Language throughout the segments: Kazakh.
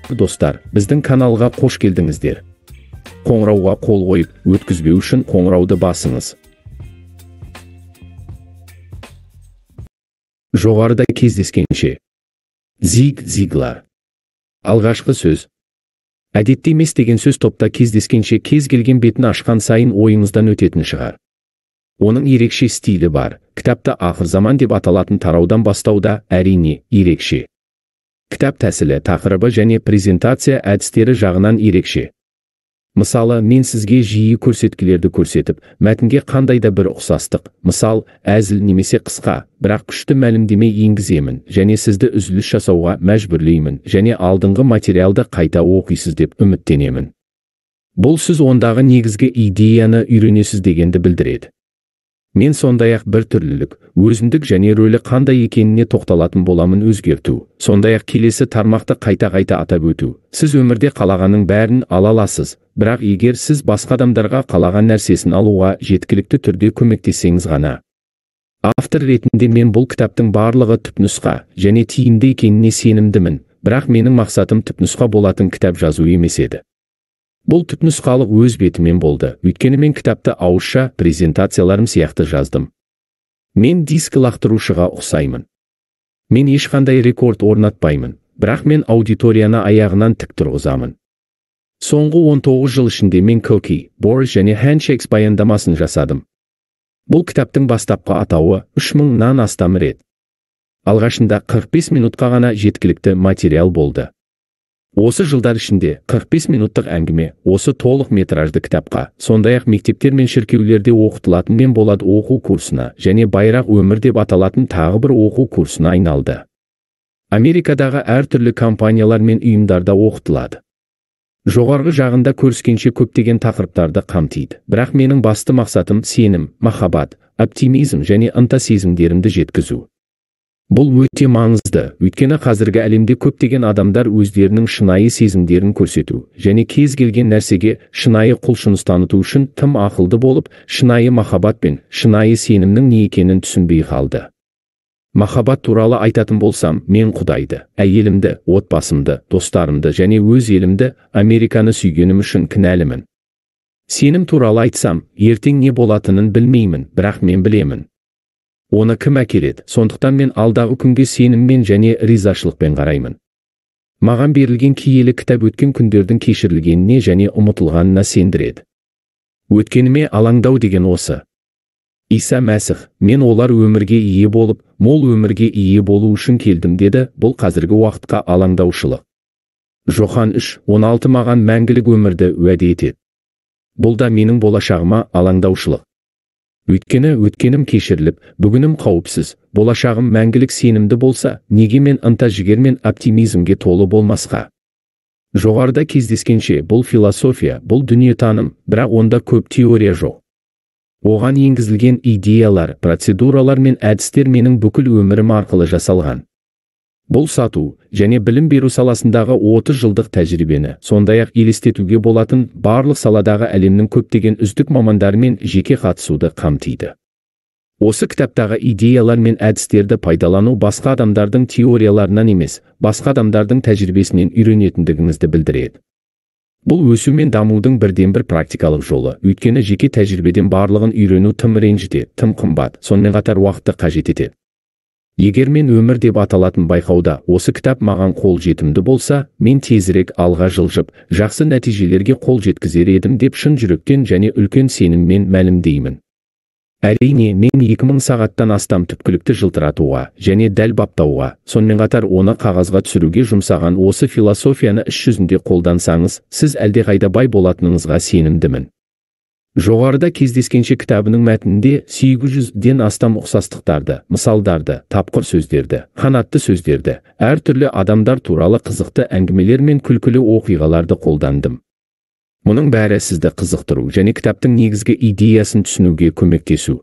Достар, біздің каналға қош келдіңіздер. Қоңырауға қол қойып, өткізбеу үшін қоңырауды басыңыз. Жоғарыда кездескенше. Зиг Зиглар. Алғашқы сөз. Әдетте емес деген сөз топта кездескенше кез келген бетін ашқан сайын ойыңыздан өтетін шығар. Оның ерекше стилі бар. Кітапта ақыр заман деп аталатын тараудан бастауда әрине ерекше. Кітап тәсілі, тақырыбы және презентация әдістері жағынан ерекше. Мысалы, мен сізге жиі көрсеткілерді көрсетіп, мәтінге қандай да бір ұқсастық, мысал, әзіл немесе қысқа, бірақ күшті мәлімдеме енгіземін және сізді үзіліс жасауға мәжбүрлеймін және алдыңғы материалды қайта оқисыз деп үміттенемін. Бұл сіз ондағы негізгі идеяны үйренесіз дегенді білдіреді. Мен сондай-ақ бір түрлілік, өзіндік және рөлі қандай екеніне тоқталатын боламын өзгерту. Сондай-ақ келесі тармақты қайта-қайта атап өту. Сіз өмірде қалағанның бәрін ала аласыз, бірақ егер сіз басқа адамдарға қалаған нәрсесін алуға жеткілікті түрде көмектессеңіз ғана. Автор ретінде мен бұл кітаптың барлығы түпнұсқа және тиімді екеніне сенімдімін, бірақ менің мақсатым түпнұсқа болатын кітап жазу емес еді. Бұл түпнұсқалық өз бетімен болды, өйткені мен кітапты ауызша презентацияларым сияқты жаздым. Мен диск лақтырушыға ұқсаймын. Мен ешқандай рекорд орнатпаймын, бірақ мен аудиторияны аяғынан тік тұрғызамын. Соңғы 19 жыл ішінде мен Cookie, Boris және Handshakes баяндамасын жасадым. Бұл кітаптың бастапқы атауы 3000-нан астам рет. Алғашында 45 минутқа ғана жеткілікті материал болды. Осы жылдар ішінде 45 минуттық әңгіме осы толық метражды кітапқа, сондай-ақ мектептер мен шіркеулерде оқытылатын мен болады оқу курсына және байрақ өмір деп аталатын тағы бір оқу курсына айналды. Америкадағы әртүрлі компаниялар мен ұйымдарда оқытылады. Жоғарғы жағында көріскенше көптеген тақырыптарды қамтиды. Бірақ менің басты мақсатым сенім, махаббат, оптимизм және ынта сезімдерімді жеткізу. Бұл өте маңызды, өйткені қазіргі әлемде көптеген адамдар өздерінің шынайы сезімдерін көрсету және кез келген нәрсеге шынайы құлшыныс таныту үшін тым ақылды болып, шынайы махаббат пен шынайы сенімнің не екенін түсінбей қалды. Махаббат туралы айтатын болсам, мен Құдайды, әйелімді, отбасымды, достарымды және өз елімді, Американы сүйгенім үшін кінәлімін. Сенім туралы айтсам, ертең не болатынын білмеймін, бірақ мен білемін. Оны кім әкеледі, сондықтан мен алдағы күнге сеніммен және ризашылықпен қараймын. Маған берілген киелі кітап өткен күндердің кешірілгеніне және ұмытылғанына сендіреді. Өткеніме алаңдау деген осы. Иса Мәсіх, мен олар өмірге ие болып, мол өмірге ие болу үшін келдім деді, бұл қазіргі уақытқа алаңдаушылық. Жохан 3:16 маған мәңгілік өмірді уәде етеді. Бұл да менің болашағыма алаңдаушылық. Өйткені өткенім кешіріліп, бүгінім қауіпсіз, болашағым мәңгілік сенімді болса, неге мен ынта жігер мен оптимизмге толы болмасқа? Жоғарыда кездескенше бұл философия, бұл дүниетаным, бірақ онда көп теория жоқ. Оған енгізілген идеялар, процедуралар мен әдістер менің бүкіл өмірім арқылы жасалған. Бұл сату және білім беру саласындағы 30 жылдық тәжірибені, сондай-ақ елестетуге болатын барлық саладағы әлемнің көптеген үздік мамандарымен жеке қатысуды қамтиды. Осы кітаптағы идеялар мен әдістерді пайдалану басқа адамдардың теорияларынан емес, басқа адамдардың тәжірибесінен үйренетіндігіңізді білдіреді. Бұл өсу мен дамудың бірден-бір практикалық жолы, өйткені жеке тәжірибеден барлығын үйрену тым ренжітеді, тым қымбат, сонымен қатар уақытты қажет етеді. Егер мен өмір деп аталатын байқауда осы кітап маған қол жетімді болса, мен тезірек алға жылжып, жақсы нәтижелерге қол жеткізер едім деп шын жүректен және үлкен сеніммен мәлімдеймін. Әрине, мен 2000 сағаттан астам түпкілікті жылтыратуға және дәл баптауға, сонымен қатар оны қағазға түсіруге жұмсаған осы философияны іс жүзінде қолдансаңыз, сіз әлдеқайда бай болатыныңызға сенімдімін. Жоғарыда кездескенше кітабының мәтінінде 800-ден астам ұқсастықтарды, мысалдарды, тапқыр сөздерді, қанатты сөздерді, әртүрлі адамдар туралы қызықты әңгімелер мен күлкілі оқиғаларды қолдандым. Мұның бәрі сізді қызықтыру және кітаптың негізгі идеясын түсінуге көмектесу.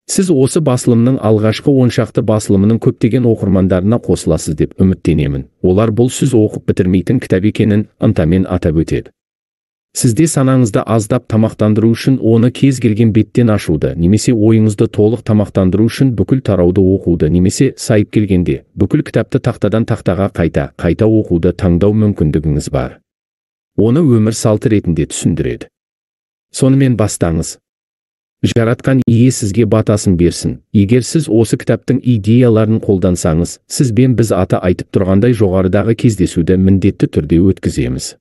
Сіз осы басылымның алғашқы 10 шақты басылымының көптеген оқырмандарына қосыласыз деп үміттенемін. Олар бұл сіз оқып бітірмейтін кітап екенін ынтамен атап өтеді. Сізде санаңызды аздап тамақтандыру үшін оны кез келген беттен ашуды, немесе ойыңызды толық тамақтандыру үшін бүкіл тарауды оқуды, немесе сайып келгенде бүкіл кітапты тақтадан тақтаға қайта оқуды таңдау мүмкіндігіңіз бар. Оны өмір салты ретінде түсіндіреді. Сонымен бастаңыз. Жаратқан ие сізге батасын берсін. Егер сіз осы кітаптың идеяларын қолдансаңыз, сіз бен біз аты айтып тұрғандай жоғарыдағы кездесуді міндетті түрде өткіземіз.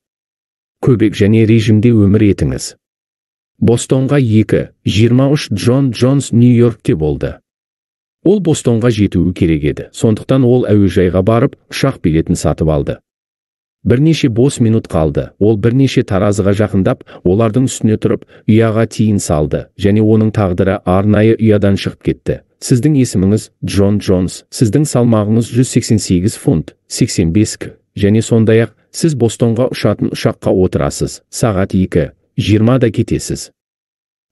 Көбек және режимде өмір етіңіз. Бостонға 2:23 Джон Джонс Нью-Йоркте болды. Ол Бостонға жетуі керек еді, сондықтан ол әуежайға барып, ұшақ билетін сатып алды. Бірнеше бос минут қалды, ол бірнеше таразыға жақындап, олардың үстіне тұрып, ұяға тиын салды, және оның тағдыры арнайы ұядан шығып кетті. Сіздің есіміңіз Джон Джонс, сіздің салмағыңыз 188 фунт, 85 кг, және сондай-ақ сіз Бостонға ұшатын ұшаққа отырасыз, сағат 2:20-да кетесіз.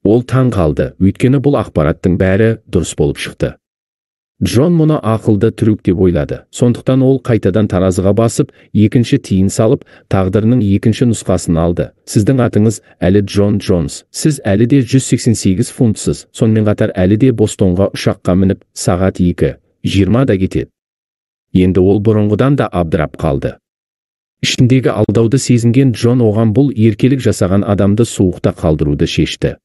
Ол таң қалды, өйткені бұл ақпараттың бәрі дұрыс болып шықты. Джон мұны ақылды трюк деп ойлады. Сондықтан ол қайтадан таразыға басып, екінші тиын салып, тағдырының екінші нұсқасын алды. Сіздің атыңыз әлі Джон Джонс. Сіз әлі де 188 фунтсыз. Сонымен қатар әлі де Бостонға ұшаққа мініп, сағат 2:20-да кетеді. Енді ол бұрынғыдан да абдырап қалды. Ішіндегі алдауды сезінген Джон оған бұл еркелік жасаған адамды суықта қалдыруды шешті.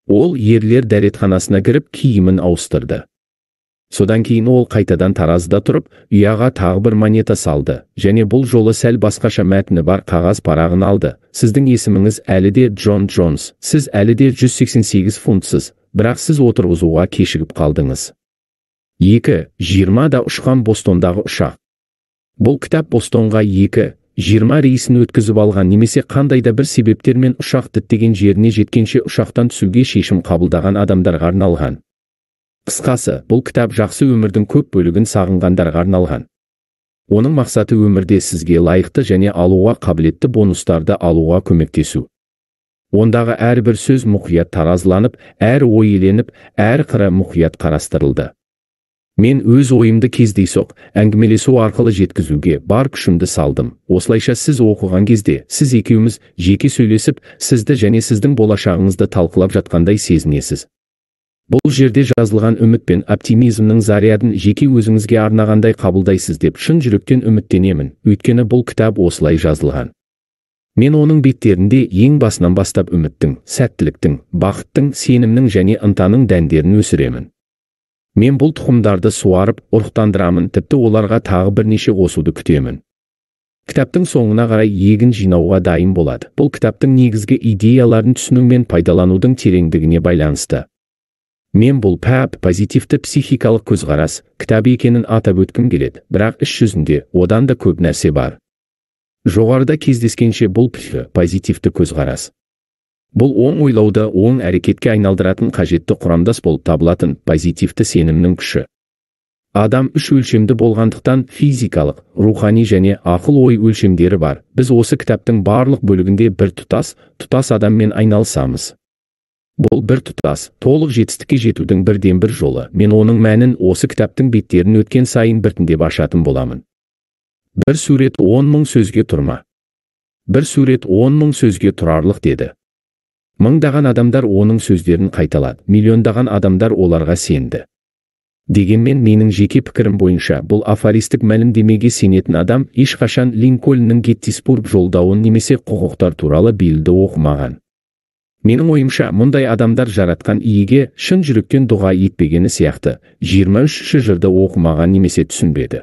Ол ерлер дәретханасына кіріп киімін ауыстырды. Содан кейін ол қайтадан таразыда тұрып, ұяға тағы бір монета салды, және бұл жолы сәл басқаша мәтіні бар қағаз парағын алды. Сіздің есіміңіз әлі де Джон Джонс, сіз әлі де 188 фунтсыз, бірақ сіз отырғызуға кешігіп қалдыңыз. 2:20-да ұшқан Бостондағы ұшақ. Бұл кітап Бостонға 2:20 рейсін өткізіп алған немесе қандай да бір себептермен ұшақ діттеген жеріне жеткенше ұшақтан түсуге шешім қабылдаған адамдарға арналған. Қысқасы, бұл кітап жақсы өмірдің көп бөлігін сағынғандарға арналған. Оның мақсаты өмірде сізге лайықты және алуға қабілетті бонустарды алуға көмектесу. Ондағы әрбір сөз мұқият таразыланып, әр ой еленіп, әр қыры мұқият қарастырылды. Мен өз ойымды кездейсоқ, әңгімелесу арқылы жеткізуге бар күшімді салдым. Осылайша сіз оқыған кезде, сіз екеуміз жеке сөйлесіп, сізді және сіздің болашағыңызды талқылап жатқандай сезінесіз. Бұл жерде жазылған үміт пен оптимизмнің зарядын жеке өзіңізге арнағандай қабылдайсыз деп шын жүректен үміттенемін, өйткені бұл кітап осылай жазылған. Мен оның беттерінде ең басынан бастап үміттің, сәттіліктің, бақыттың, сенімнің және ынтаның дәндерін өсіремін. Мен бұл тұқымдарды суарып, ұрықтандырамын, тіпті оларға тағы бірнеше қосуды күтемін. Кітаптың соңына қарай егін жинауға дайын болады. Бұл кітаптың негізгі идеяларын түсіну мен пайдаланудың тереңдігіне байланысты. Мен бұл позитивті психикалық көзқарас кітабы екенін атап өткім келеді, бірақ іс жүзінде одан да көп нәрсе бар. Жоғарыда кездескенше бұл позитивті көзқарас. Бұл оң ойлауды оң әрекетке айналдыратын қажетті құрамдас болып табылатын позитивті сенімнің күші. Адам үш өлшемді болғандықтан физикалық, рухани және ақыл-ой өлшемдері бар. Біз осы кітаптың барлық бөлігінде бір тұтас адаммен айналысамыз. Бұл бір тұтас, толық жетістікке жетудің бірден-бір жолы. Мен оның мәнін осы кітаптың беттерін өткен сайын біртіндеп ашатын боламын. Бір сурет 10 мың сөзге тұрма. Бір сурет 10 мың сөзге тұрарлық деді. Мыңдаған адамдар оның сөздерін қайталады, миллиондаған адамдар оларға сенді. Дегенмен менің жеке пікірім бойынша бұл афористік мәлімдемеге сенетін адам ешқашан Линкольннің Геттисбург жолдауын немесе құқықтар туралы белді оқымаған. Менің ойымша, мұндай адамдар жаратқан иеге шын жүректен дұға етпегені сияқты 23-ші жырды оқымаған немесе түсінбеді.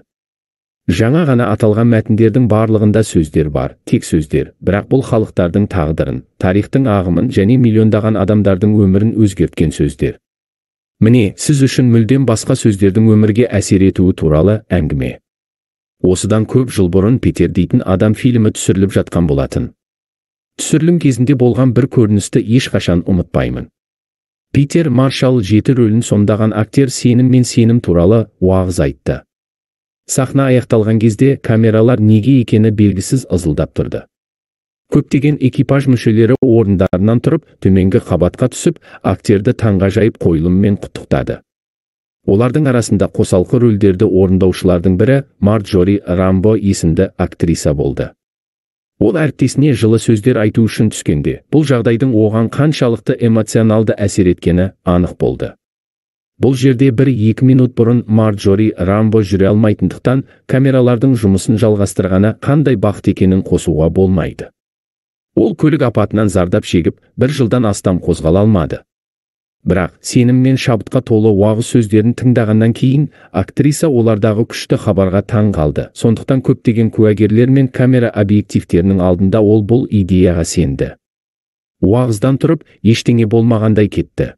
Жаңа ғана аталған мәтіндердің барлығында сөздер бар, тек сөздер, бірақ бұл халықтардың тағдырын, тарихтың ағымын және миллиондаған адамдардың өмірін өзгерткен сөздер. Міне, сіз үшін мүлдем басқа сөздердің өмірге әсер етуі туралы әңгіме. Осыдан көп жыл бұрын Питер дейтін адам фильмі түсіріліп жатқан болатын. Түсірілім кезінде болған бір көріністі ешқашан ұмытпаймын. Питер Маршал 7 рөлін сомдаған актер сенім мен сенім туралы уағыз айтты. Сахна аяқталған кезде камералар неге екені белгісіз ызылдап тұрды. Көптеген экипаж мүшелері орындарынан тұрып, төменгі қабатқа түсіп, актерді таңғажайып қойылыммен құттықтады. Олардың арасында қосалқы рөлдерді орындаушылардың бірі Марджори Рамбо есімді актриса болды. Ол әріптесіне жылы сөздер айту үшін түскенде, бұл жағдайдың оған қаншалықты эмоционалды әсер еткені анық болды. Бұл жерде 1-2 минут бұрын Марджори Рамбо жүре алмайтындықтан камералардың жұмысын жалғастырғаны қандай бақыт екенін қосуға болмайды. Ол көлік апатынан зардап шегіп, бір жылдан астам қозғала алмады. Бірақ сенім мен шабытқа толы уағыз сөздерін тыңдағаннан кейін актриса олардағы күшті хабарға таң қалды. Сондықтан көптеген куәгерлер мен камера объективтерінің алдында ол бұл идеяға сенді. Уағыздан тұрып, ештеңе болмағандай кетті.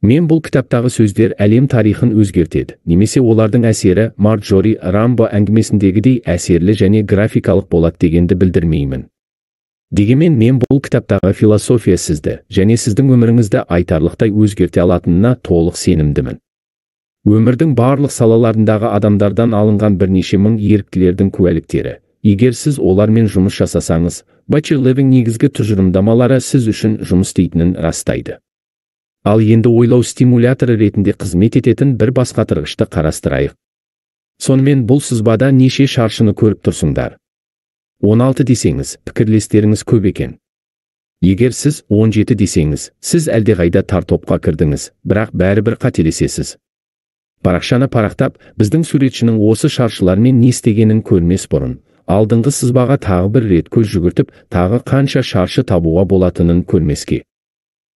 Мен бұл кітаптағы сөздер әлем тарихын өзгертеді, немесе олардың әсері Марджори Рамбо әңгімесіндегідей әсерлі және графикалық болады дегенді білдірмеймін. Дегенмен мен бұл кітаптағы философия сізді және сіздің өміріңізді айтарлықтай өзгерте алатынына толық сенімдімін. Өмірдің барлық салаларындағы адамдардан алынған бірнеше мың еріктілердің куәліктері. Егер сіз олармен жұмыс жасасаңыз, Butcher Living негізгі тұжырымдамалары сіз үшін жұмыс істейтінін растайды. Ал енді ойлау стимуляторы ретінде қызмет ететін бір басқатырғышты қарастырайық. Сонымен бұл сызбада неше шаршыны көріп тұрсыңдар? 16 десеңіз, пікірлестеріңіз көп екен. Егер сіз 17 десеңіз, сіз әлдеқайда тар топқа кірдіңіз, бірақ бәрібір қателесесіз. Парақшаны парақтап, біздің суретшінің осы шаршылармен не істегенін көрмес бұрын, алдыңғы сызбаға тағы бір рет көз жүгіртіп, тағы қанша шаршы табуға болатынын көрмеске.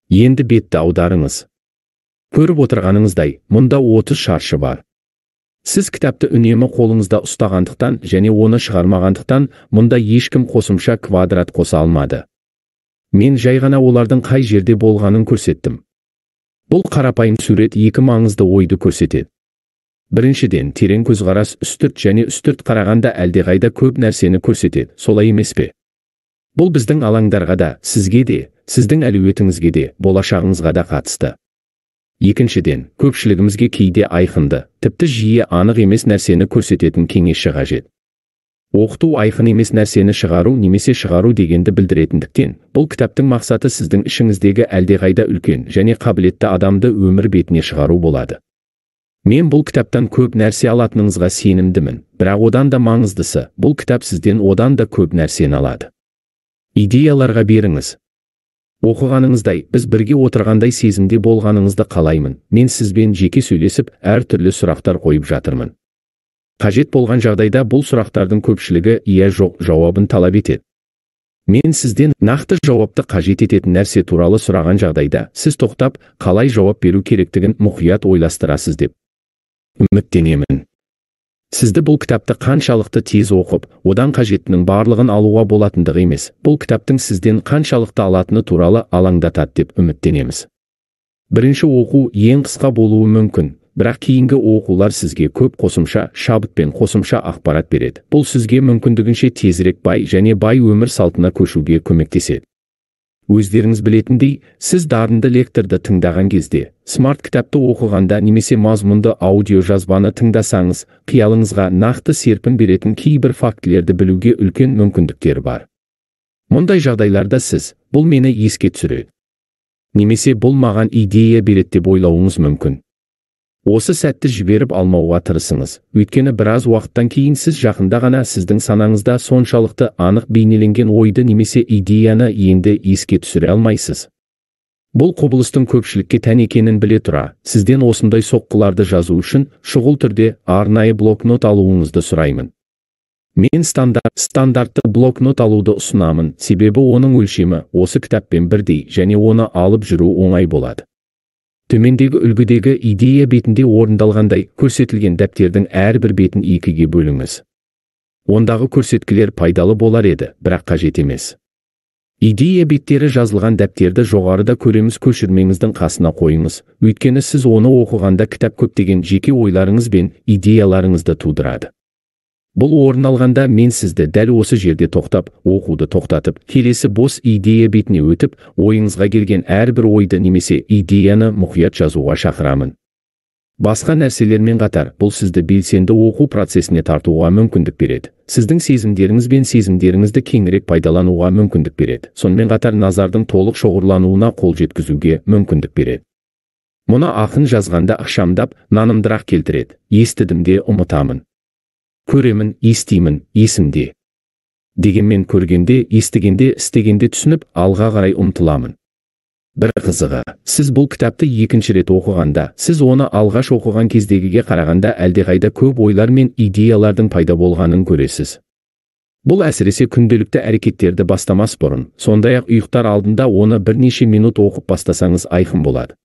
Енді бетті аударыңыз. Көріп отырғаныңыздай, мұнда 30 шаршы бар. Сіз кітапты үнемі қолыңызда ұстағандықтан және оны шығармағандықтан, мұнда ешкім қосымша квадрат қоса алмады. Мен жай ғана олардың қай жерде болғанын көрсеттім. Бұл қарапайым сурет екі маңызды ойды көрсетеді. Біріншіден, терең көзқарас үстірт және үстірт қарағанда әлдеқайда көп нәрсені көрсетеді, солай емес пе? Бұл біздің алаңдарға да, сізге де, сіздің әлеуетіңізге де, болашағыңызға да қатысты. Екіншіден, көпшілігімізге кейде айқынды, тіпті жиі анық емес нәрсені көрсететін кеңесші қажет. Оқыту айқын емес нәрсені шығару немесе шығару дегенді білдіретіндіктен, бұл кітаптың мақсаты сіздің ішіңіздегі әлдеқайда үлкен және қабілетті адамды өмір бетіне шығару болады. Мен бұл кітаптан көп нәрсе алатыныңызға сенімдімін, бірақ одан да маңыздысы, бұл кітап сізден одан да көп нәрсені алады. Идеяларға беріңіз. Оқығаныңыздай, біз бірге отырғандай сезімде болғаныңызды қалаймын. Мен сізбен жеке сөйлесіп, әртүрлі сұрақтар қойып жатырмын. Қажет болған жағдайда бұл сұрақтардың көпшілігі иә жоқ жауабын талап етеді. Мен сізден нақты жауапты қажет ететін нәрсе туралы сұраған жағдайда, сіз тоқтап, қалай жауап беру керектігін мұқият ойластырасыз деп үміттенемін. Сізді бұл кітапты қаншалықты тез оқып, одан қажеттінің барлығын алуға болатындығы емес, бұл кітаптың сізден қаншалықты алатыны туралы алаңдатады деп үміттенеміз. Бірінші оқу ең қысқа болуы мүмкін, бірақ кейінгі оқулар сізге көп қосымша шабыт пен қосымша ақпарат береді. Бұл сізге мүмкіндігінше тезірек бай және бай өмір салтына көшуге көмектеседі. Өздеріңіз білетіндей, сіз дарынды лекторды тыңдаған кезде, смарт кітапты оқығанда немесе мазмұнды аудио жазбаны тыңдасаңыз, қиялыңызға нақты серпін беретін кейбір фактілерді білуге үлкен мүмкіндіктер бар. Мұндай жағдайларда сіз, бұл мені еске түсіреді, немесе бұл маған идея береді деп ойлауыңыз мүмкін. Осы сәтті жіберіп алмауға тырысыңыз, өйткені біраз уақыттан кейін сіз жақында ғана сіздің санаңызда соншалықты анық бейнеленген ойды немесе идеяны енді еске түсіре алмайсыз. Бұл құбылыстың көпшілікке тән екенін біле тұра, сізден осындай соққыларды жазу үшін шұғыл түрде арнайы блокнот алуыңызды сұраймын. Мен стандартты блокнот алуды ұсынамын, себебі оның өлшемі осы кітаппен бірдей және оны алып жүру оңай болады. Төмендегі үлгідегі идея бетінде орындалғандай көрсетілген дәптердің әрбір бетін екіге бөліңіз. Ондағы көрсеткілер пайдалы болар еді, бірақ қажет емес. Идея беттері жазылған дәптерді жоғарыда көреміз көшірмеңіздің қасына қойыңыз, өйткені сіз оны оқығанда кітап көптеген жеке ойларыңыз бен идеяларыңызды тудырады. Бұл орын алғанда мен сізді дәл осы жерде тоқтап, оқуды тоқтатып, келесі бос идея бетіне өтіп, ойыңызға келген әрбір ойды немесе идеяны мұқият жазуға шақырамын. Басқа нәрселермен қатар, бұл сізді белсенді оқу процесіне тартуға мүмкіндік береді. Сіздің сезімдеріңіз бен сезімдеріңізді кеңірек пайдалануға мүмкіндік береді. Сонымен қатар назардың толық шоғырлануына қол жеткізуге мүмкіндік береді. Мұны ақын жазғанда ықшамдап, нанымдырақ келтіреді. Естідім де ұмытамын. Көремін, естимін, есімде. Дегенмен көргенде, естігенде, істегенде түсініп, алға қарай ұмтыламын. Бір қызығы, сіз бұл кітапты екінші рет оқығанда, сіз оны алғаш оқыған кездегіге қарағанда әлдеқайда көп ойлар мен идеялардың пайда болғанын көресіз. Бұл әсіресе күнделікті әрекеттерді бастамас бұрын, сондай-ақ ұйықтар алдында оны бірнеше минут оқып бастасаңыз айқын болады.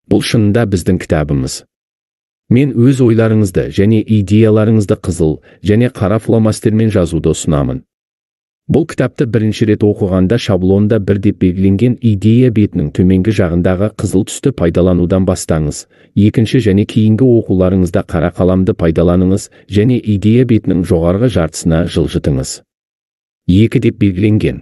Бұл шынында біздің кітабымыз. Мен өз ойларыңызды және идеяларыңызды қызыл және қара фломастермен жазуды ұсынамын. Бұл кітапты бірінші рет оқығанда шаблонда бір деп белгіленген идея бетінің төменгі жағындағы қызыл түсті пайдаланудан бастаңыз. Екінші және кейінгі оқуларыңызда қара қаламды пайдаланыңыз және идея бетінің жоғарғы жартысына жылжытыңыз. 2 деп белгіленген.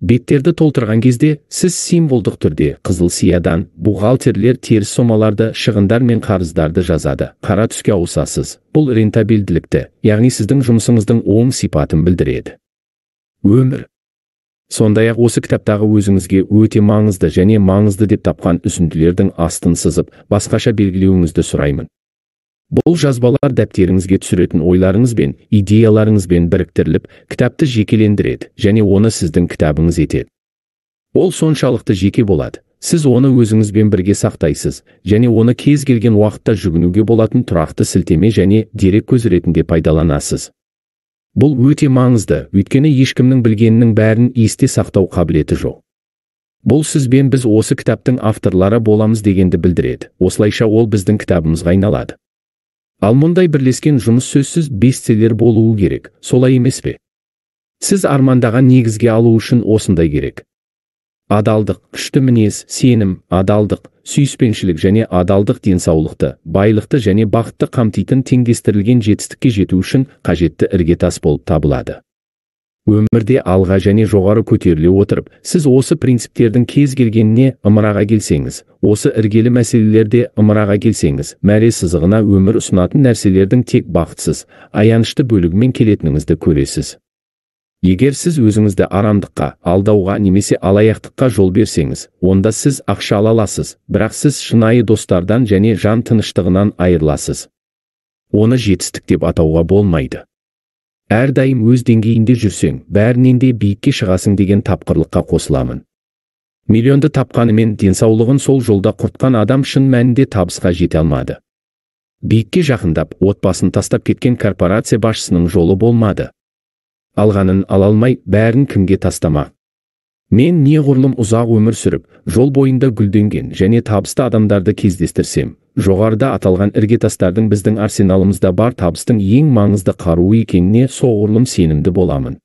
Беттерді толтырған кезде сіз символдық түрде қызыл сиядан бухгалтерлер теріс сомаларды, шығындар мен қарыздарды жазады. Қара түске ауысасыз. Бұл рентабелділікті, яғни сіздің жұмысыңыздың оң сипатын білдіреді. Өмір. Сондай-ақ осы кітаптағы өзіңізге өте маңызды және маңызды деп тапқан үзінділердің астын сызып, басқаша белгілеуіңізді сұраймын. Бұл жазбалар дәптеріңізге түсіретін ойларыңызбен, идеяларыңызбен біріктіріліп, кітапты жекелендіреді және оны сіздің кітабыңыз етеді. Ол соншалықты жеке болады. Сіз оны өзіңізбен бірге сақтайсыз және оны кез келген уақытта жүгінуге болатын тұрақты сілтеме және дерек көзі ретінде пайдаланасыз. Бұл өте маңызды, өйткені ешкімнің білгенінің бәрін есте сақтау қабілеті жоқ. Бұл сіз бен біз осы кітаптың авторлары боламыз дегенді білдіреді. Осылайша ол біздің кітабымызға айналады. Ал мұндай бірлескен жұмыс сөзсіз бестселлер болуы керек, солай емес пе? Сіз армандаған негізге алу үшін осындай керек. Адалдық, күшті мінез, сенім, адалдық, сүйіспеншілік және адалдық денсаулықты, байлықты және бақытты қамтитын теңдестірілген жетістікке жету үшін қажетті іргетас болып табылады. Өмірде алға және жоғары көтеріле отырып, сіз осы принциптердің кез келгеніне ымыраға келсеңіз, осы іргелі мәселелерде ымыраға келсеңіз, мәре сызығына өмір ұсынатын нәрселердің тек бақытсыз, аянышты бөлігімен келетініңізді көресіз. Егер сіз өзіңізді арамдыққа, алдауға немесе алаяқтыққа жол берсеңіз, онда сіз ақша ала аласыз, бірақ сіз шынайы достардан және жан тыныштығынан айырыласыз. Оны жетістік деп атауға болмайды. Әрдайым өз деңгейінде жүрсең, бәрінен де биікке шығасың деген тапқырлыққа қосыламын. Миллионды тапқанымен денсаулығын сол жолда құртқан адам шын мәнінде табысқа жете алмады. Биікке жақындап, отбасын тастап кеткен корпорация басшысының жолы болмады. Алғанын ала алмай, бәрін кімге тастама. Мен неғұрлым ұзақ өмір сүріп, жол бойында гүлденген және табысты адамдарды кездестірсем, жоғарыда аталған іргетастардың біздің арсеналымызда бар табыстың ең маңызды қаруы екеніне соғұрлым сенімді боламын.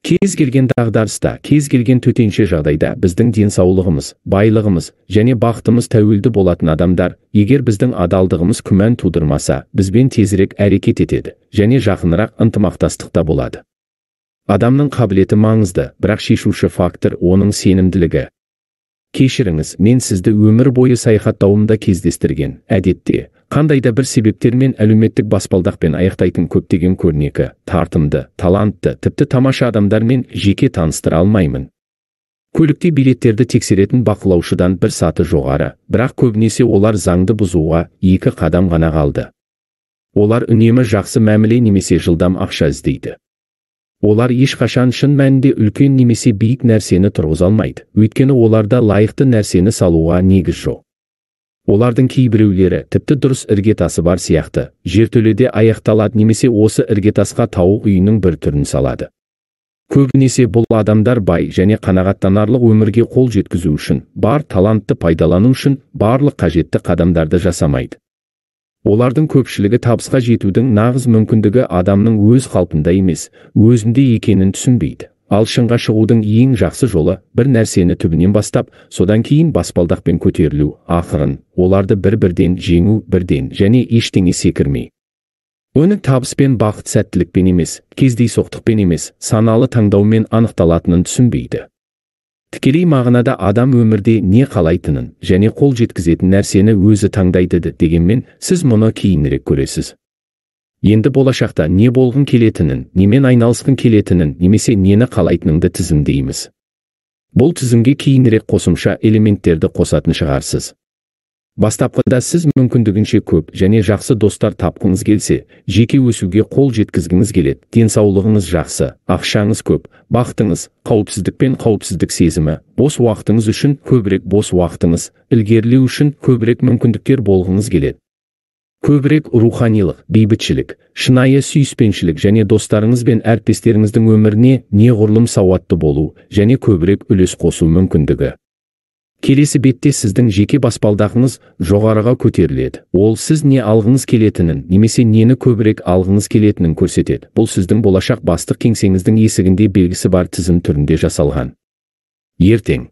Кез келген дағдарыста, кез келген төтенше жағдайда біздің денсаулығымыз, байлығымыз және бақытымыз тәуелді болатын адамдар, егер біздің адалдығымыз күмән тудырмаса, бізбен тезірек әрекет етеді және жақынырақ ынтымақтастықта болады. Адамның қабілеті маңызды, бірақ шешуші фактор оның сенімділігі. Кешіріңіз, мен сізді өмір бойы саяхаттауымда кездестірген, әдетте, қандай да бір себептермен әлеуметтік баспалдақпен аяқтайтын көптеген көрнекі, тартымды, талантты, тіпті тамаша адамдармен жеке таныстыра алмаймын. Көлікте билеттерді тексеретін бақылаушыдан бір саты жоғары, бірақ көбінесе олар заңды бұзуға 2 қадам ғана қалды. Олар үнемі жақсы мәміле немесе жылдам ақша іздейді. Олар ешқашан шын мәнінде үлкен немесе биік нәрсені тұрғыза алмайды, өйткені оларда лайықты нәрсені салуға негіз жоқ. Олардың кейбіреулері тіпті дұрыс іргетасы бар сияқты, жертөледе аяқталады немесе осы іргетасқа тауық үйінің бір түрін салады. Көбінесе бұл адамдар бай және қанағаттанарлық өмірге қол жеткізу үшін, бар талантты пайдалану үшін барлық қажетті қадамдарды жасамайды. Олардың көпшілігі табысқа жетудің нағыз мүмкіндігі адамның өз қалпында емес, өзінде екенін түсінбейді. Ал шыңға шығудың ең жақсы жолы бір нәрсені түбінен бастап, содан кейін баспалдақпен көтерілу, ақырын, оларды бір-бірден жеңу бірден және ештеңе секірмей. Оның табыспен бақыт сәттілікпен емес, кездейсоқтықпен емес, саналы таңдаумен анықталатынын түсінбейді. Тікелей мағынада адам өмірде не қалайтынын және қол жеткізетін нәрсені өзі таңдайды дегенмен, сіз мұны кейінірек көресіз. Енді болашақта не болғың келетінін, немен айналысқың келетінін, немесе нені қалайтыныңды тізімдейміз. Бұл тізімге кейінірек қосымша элементтерді қосатын шығарсыз. Бастапқыда сіз мүмкіндігінше көп және жақсы достар тапқыңыз келсе, жеке өсуге қол жеткізгіңіз келеді, денсаулығыңыз жақсы, ақшаңыз көп, бақытыңыз, қауіпсіздік пен қауіпсіздік сезімі, бос уақытыңыз үшін көбірек бос уақытыңыз, ілгерілеу үшін көбірек мүмкіндіктер болғыңыз келеді. Көбірек руханилық, бейбітшілік, шынайы сүйіспеншілік және достарыңыз бен әріптестеріңіздің өміріне неғұрлым сауатты болу және көбірек үлес қосу мүмкіндігі. Келесі бетте сіздің жеке баспалдағыңыз жоғарыға көтеріледі. Ол сіз не алғыңыз келетінін, немесе нені көбірек алғыңыз келетінін көрсетеді. Бұл сіздің болашақ бастық кеңсеңіздің есігінде белгісі бар тізім түрінде жасалған. Ертең.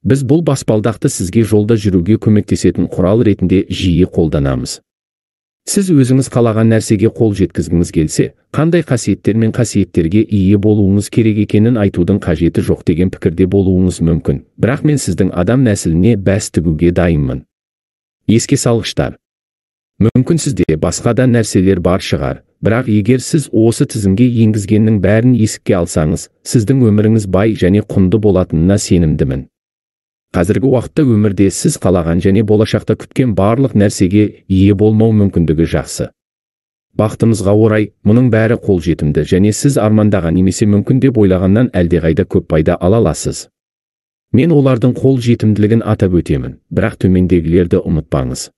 Біз бұл баспалдақты сізге жолда жүруге көмектесетін құрал ретінде жиі қолданамыз. Сіз өзіңіз қалаған нәрсеге қол жеткізгіңіз келсе, қандай қасиеттер мен қасиеттерге ие болуыңыз керек екенін айтудың қажеті жоқ деген пікірде болуыңыз мүмкін. Бірақ мен сіздің адам нәсіліне бәс тігуге дайынмын. Еске салғыштар. Мүмкін сізде басқа да нәрселер бар шығар, бірақ егер сіз осы тізімге енгізгеннің бәрін есікке алсаңыз, сіздің өміріңіз бай және құнды болатынына сенімдімін. Қазіргі уақытта өмірде сіз қалаған және болашақта күткен барлық нәрсеге ие болмау мүмкіндігі жақсы. Бақытымызға орай, мұның бәрі қолжетімді және сіз армандаған немесе мүмкін деп ойлағаннан әлдеқайда көп пайда ала аласыз. Мен олардың қол жетімділігін атап өтемін, бірақ төмендегілерді ұмытпаңыз.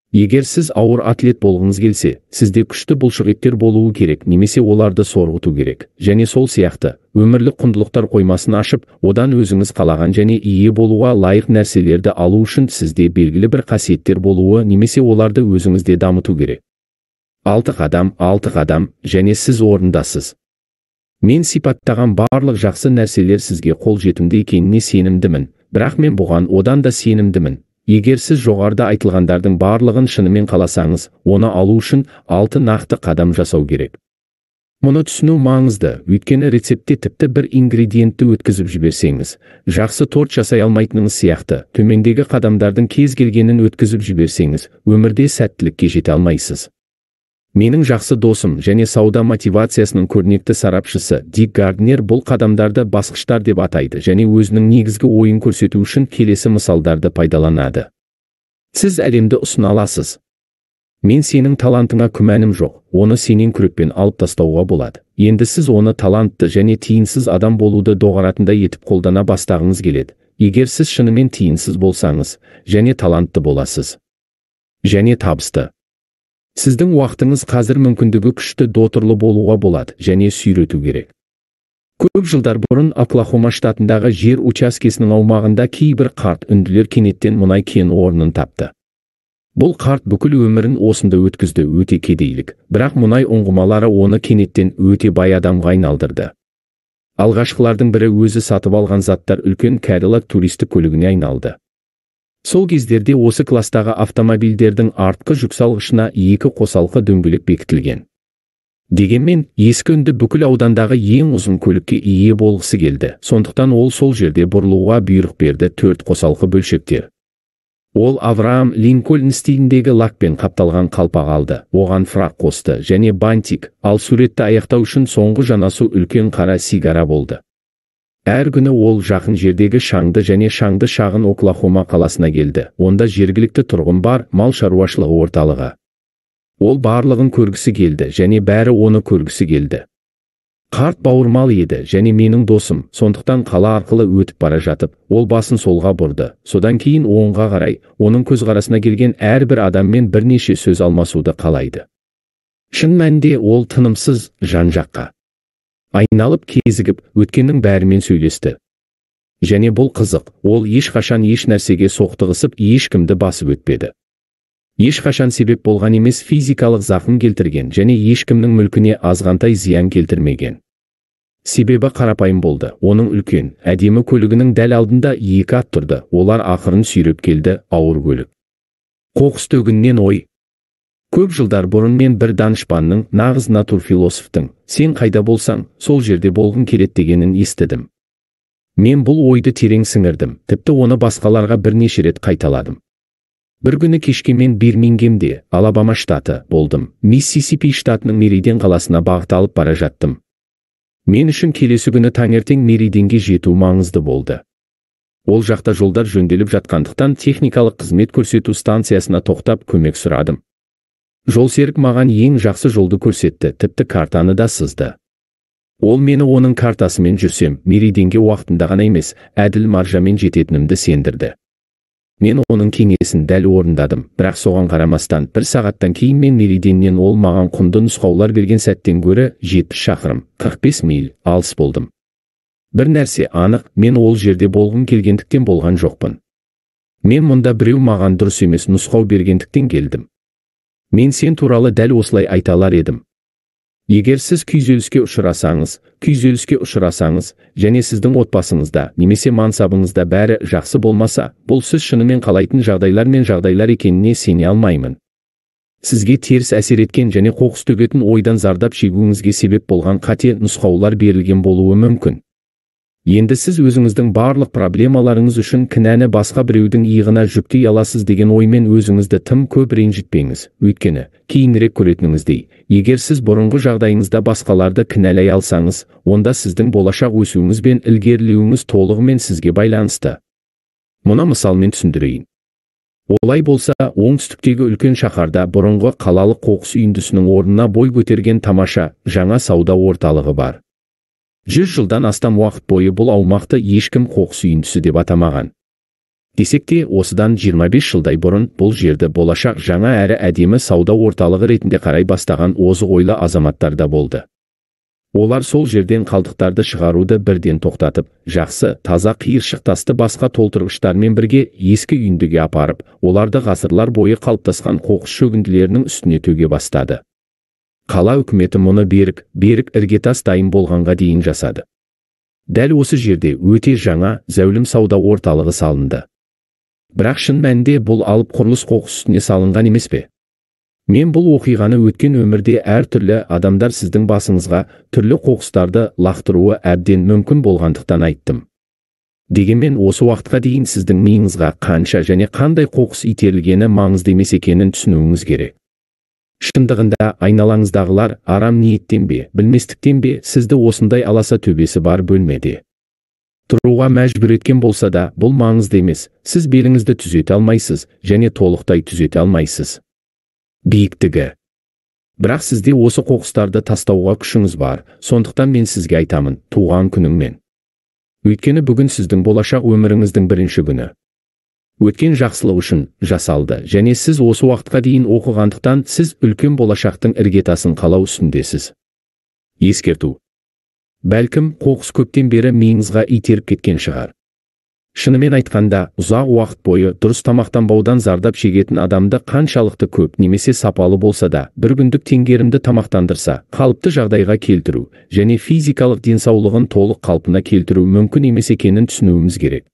Егер сіз ауыр атлет болғыңыз келсе, сізде күшті бұлшықеттер болуы керек немесе оларды сорғыту керек. Және сол сияқты, өмірлік құндылықтар қоймасын ашып, одан өзіңіз қалаған және ие болуға лайық нәрселерді алу үшін сізде белгілі бір қасиеттер болуы немесе оларды өзіңізде дамыту керек. 6 қадам, 6 қадам, және сіз орындасыз. Мен сипаттаған барлық жақсы нәрселер сізге қол жетімді екеніне сенімдімін, бірақ мен бұған одан да сенімдімін. Егер сіз жоғарыда айтылғандардың барлығын шынымен қаласаңыз, оны алу үшін 6 нақты қадам жасау керек. Мұны түсіну маңызды, өйткені рецептте тіпті бір ингредиентті өткізіп жіберсеңіз, жақсы торт жасай алмайтыныңыз сияқты, төмендегі қадамдардың кез келгенін өткізіп жіберсеңіз, өмірде сәттілікке жете алмайсыз. Менің жақсы досым және сауда мотивациясының көрнекті сарапшысы Дик Гарднер бұл қадамдарды басқыштар деп атайды және өзінің негізгі ойын көрсету үшін келесі мысалдарды пайдаланады. Сіз әлемді ұсына аласыз. Мен сенің талантыңа күмәнім жоқ, оны сенен күрекпен алып тастауға болады. Енді сіз оны талантты және тиынсыз адам болуды доғаратындай етіп қолдана бастағыңыз келеді. Егер сіз шынымен тиынсыз болсаңыз, және талантты боласыз. Және табысты. Сіздің уақытыңыз қазір мүмкіндігі күшті дотырлы болуға болады және сүйрету керек. Көп жылдар бұрын Оклахома штатындағы жер учаскесінің аумағында кейбір қарт үнділер кенеттен мұнай кен орнын тапты. Бұл қарт бүкіл өмірін осында өткізді, өте кедейлік, бірақ мұнай ұңғымалары оны кенеттен өте бай адамға айналдырды. Алғашқылардың бірі өзі сатып алған заттар үлкен Cadillac туристік көлігіне айналды. Сол кездерде осы кластағы автомобильдердің артқы жүксалғышына 2 қосалқы дөңгелек бекітілген. Дегенмен, ескі үнді бүкіл аудандағы ең ұзын көлікке ие болғысы келді. Сондықтан ол сол жерде бұрылуға бұйрық берді 4 қосалқы бөлшектер. Ол Авраам Линкольн стиліндегі лакпен қапталған қалпақ алды, оған фрак қосты және бантик, ал суретті аяқтау үшін соңғы жанасу үлкен қара сигара болды. Әр күні ол жақын жердегі шаңды және шаңды шағын Оклахома қаласына келді. Онда жергілікті тұрғын бар мал шаруашылығы орталығы. Ол барлығын көргісі келді және бәрі оны көргісі келді. Қарт бауырмал еді және менің досым, сондықтан қала арқылы өтіп бара жатып, ол басын солға бұрды. Содан кейін оңға қарай, оның көзқарасына келген әрбір адаммен бірнеше сөз алмасуды қалайды. Шын мәнінде ол тынымсыз жан-жаққа айналып кезігіп, өткеннің бәрімен сөйлесті. Және бұл қызық, ол ешқашан еш нәрсеге соқтығысып, ешкімді басып өтпеді. Ешқашан себеп болған емес физикалық зақым келтірген және ешкімнің мүлкіне азғантай зиян келтірмеген. Себебі қарапайым болды, оның үлкен, әдемі көлігінің дәл алдында 2 ат тұрды, олар ақырын сүйреп келді, ауыр көлік. Қоқыс төгіннен ой. Көп жылдар бұрын мен бір данышпанның, нағыз натурфилософтың, сен қайда болсаң, сол жерде болғың келеді дегенін естідім. Мен бұл ойды терең сіңірдім, тіпті оны басқаларға бірнеше рет қайталадым. Бір күні кешке мен Бирмингемде, Алабама штаты, болдым. Миссисипи штатының Мериден қаласына бағыт алып бара жаттым. Мен үшін келесі күні таңертең Мериденге жету маңызды болды. Ол жақта жолдар жөнделіп жатқандықтан техникалық қызмет көрсету станциясына тоқтап көмек сұрадым. Жолсерік маған ең жақсы жолды көрсетті, тіпті картаны да сызды. Ол мені оның картасымен жүрсем, Мериденге уақытында ғана емес, әділ маржамен жететінімді сендірді. Мен оның кеңесін дәл орындадым, бірақ соған қарамастан бір сағаттан кейін мен Мериденнен ол маған құнды нұсқаулар берген сәттен гөрі 70 шақырым, 45 миль алыс болдым. Бір нәрсе анық, мен ол жерде болғым келгендіктен болған жоқпын. Мен мұнда біреу маған дұрыс емес нұсқау бергендіктен келдім. Мен сен туралы дәл осылай айта алар едім. Егер сіз күйзеліске ұшырасаңыз, және сіздің отбасыңызда немесе мансабыңызда бәрі жақсы болмаса, бұл сіз шынымен қалайтын жағдайлар мен жағдайлар екеніне сене алмаймын. Сізге теріс әсер еткен және қоқыс төгетін ойдан зардап шегуіңізге себеп болған қате нұсқаулар берілген болуы мүмкін. Енді сіз өзіңіздің барлық проблемаларыңыз үшін кінәні басқа біреудің иығына жүктей аласыз деген оймен өзіңізді тым көп ренжітпеңіз. Өйткені, кейінірек көретініңіздей, егер сіз бұрынғы жағдайыңызда басқаларды кінәлай алсаңыз, онда сіздің болашақ өсуіңіз бен ілгерілеуіңіз толығымен сізге байланысты. Мұны мысалмен түсіндірейін. Олай болса, оңтүстіктегі үлкен шаһарда бұрынғы қалалық қоқыс үйіндісінің орнына бой көтерген тамаша жаңа сауда орталығы бар. 100 жылдан астам уақыт бойы бұл аумақты ешкім қоқыс үйіндісі деп атамаған. Десек те, осыдан 25 жылдай бұрын бұл жерді болашақ жаңа әрі әдемі сауда орталығы ретінде қарай бастаған озық ойлы азаматтар да болды. Олар сол жерден қалдықтарды шығаруды бірден тоқтатып, жақсы, таза қиыршық тасты басқа толтырғыштармен бірге ескі үйіндіге апарып, оларды ғасырлар бойы қалыптасқан қоқыс шөгінділерінің үстіне төге бастады. Қала үкіметі мұны берік іргетас дайын болғанға дейін жасады. Дәл осы жерде өте жаңа, зәулім сауда орталығы салынды. Бірақ шын мәнінде бұл алып құрылыс қоқыс үстіне салынған емес пе? Мен бұл оқиғаны өткен өмірде әртүрлі адамдар сіздің басыңызға түрлі қоқыстарды лақтыруы әбден мүмкін болғандықтан айттым. Дегенмен осы уақытқа дейін сіздің миыңызға қанша және қандай қоқыс итерілгені маңызды емес екенін түсінуіңіз керек. Шындығында айналаңыздағылар арам ниеттен бе, білместіктен бе, сізді осындай аласа төбесі бар бөлмеде тұруға мәжбүр еткен болса да, бұл маңызды емес. Сіз беліңізді түзете алмайсыз және толықтай түзете алмайсыз. Биіктігі. Бірақ сізде осы қоқыстарды тастауға күшіңіз бар, сондықтан мен сізге айтамын, туған күніңмен. Өйткені бүгін сіздің болашақ өміріңіздің бірінші күні. Өткен жақсылық үшін жасалды, және сіз осы уақытқа дейін оқығандықтан сіз үлкен болашақтың іргетасын қалау үстіндесіз. Ескерту. Бәлкім, қоқыс көптен бері миыңызға итеріп кеткен шығар. Шынымен айтқанда, ұзақ уақыт бойы дұрыс тамақтанбаудан зардап шегетін адамды қаншалықты көп немесе сапалы болса да, бір күндік теңгерімді тамақтандырса, қалыпты жағдайға келтіру және физикалық денсаулығын толық қалпына келтіру мүмкін емес екенін түсінуіміз керек.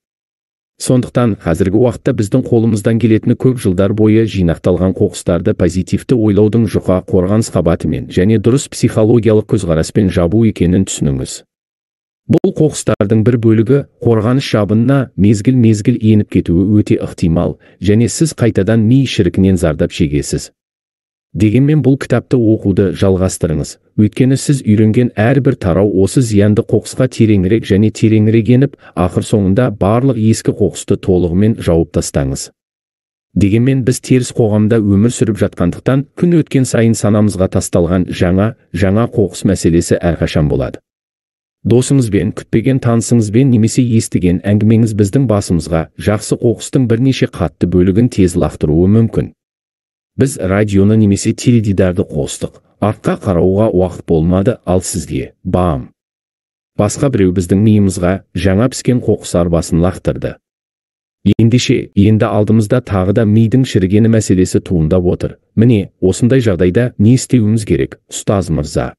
Сондықтан қазіргі уақытта біздің қолымыздан келетіні көп жылдар бойы жинақталған қоқыстарды позитивті ойлаудың жұқа қорғаныс қабатымен және дұрыс психологиялық көзқараспен жабу екенін түсініңіз. Бұл қоқыстардың бір бөлігі қорғаныс жабынына мезгіл-мезгіл еніп кетуі өте ықтимал және сіз қайтадан ми шірігінен зардап шегесіз. Дегенмен бұл кітапты оқуды жалғастырыңыз. Өйткені сіз үйренген әрбір тарау осы зиянды қоқысқа тереңірек және тереңірек еніп, ақыр соңында барлық ескі қоқысты толығымен жауып тастаңыз. Дегенмен біз теріс қоғамда өмір сүріп жатқандықтан, күн өткен сайын санамызға тасталған жаңа қоқыс мәселесі әрқашан болады. Досыңызбен, күтпеген танысыңызбен немесе естіген әңгімеңіз біздің басымызға жақсы қоқыстың бірнеше қатты бөлігін тез лақтыруы мүмкін. Біз радионы немесе теледидарды қостық. Артқа қарауға уақыт болмады, ал сізге бам. Басқа біреу біздің миымызға жаңа піскен қоқыс арбасын лақтырды. Ендеше, енді алдымызда тағы да мидың шірігені мәселесі туындап отыр. Міне, осындай жағдайда не істеуіміз керек, ұстаз мырза?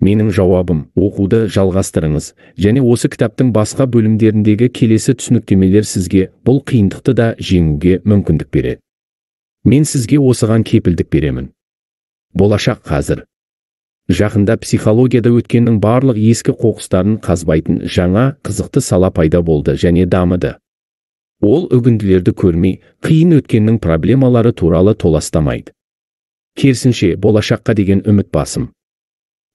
Менің жауабым, оқуды жалғастырыңыз және осы кітаптың басқа бөлімдеріндегі келесі түсініктемелер сізге бұл қиындықты да жеңуге мүмкіндік береді. Мен сізге осыған кепілдік беремін. Болашақ қазір. Жақында психологияда өткеннің барлық ескі қоқыстарын қазбайтын жаңа, қызықты сала пайда болды және дамыды. Ол үгінділерді көрмей, қиын өткеннің проблемалары туралы толастамайды. Керісінше, болашаққа деген үміт басым.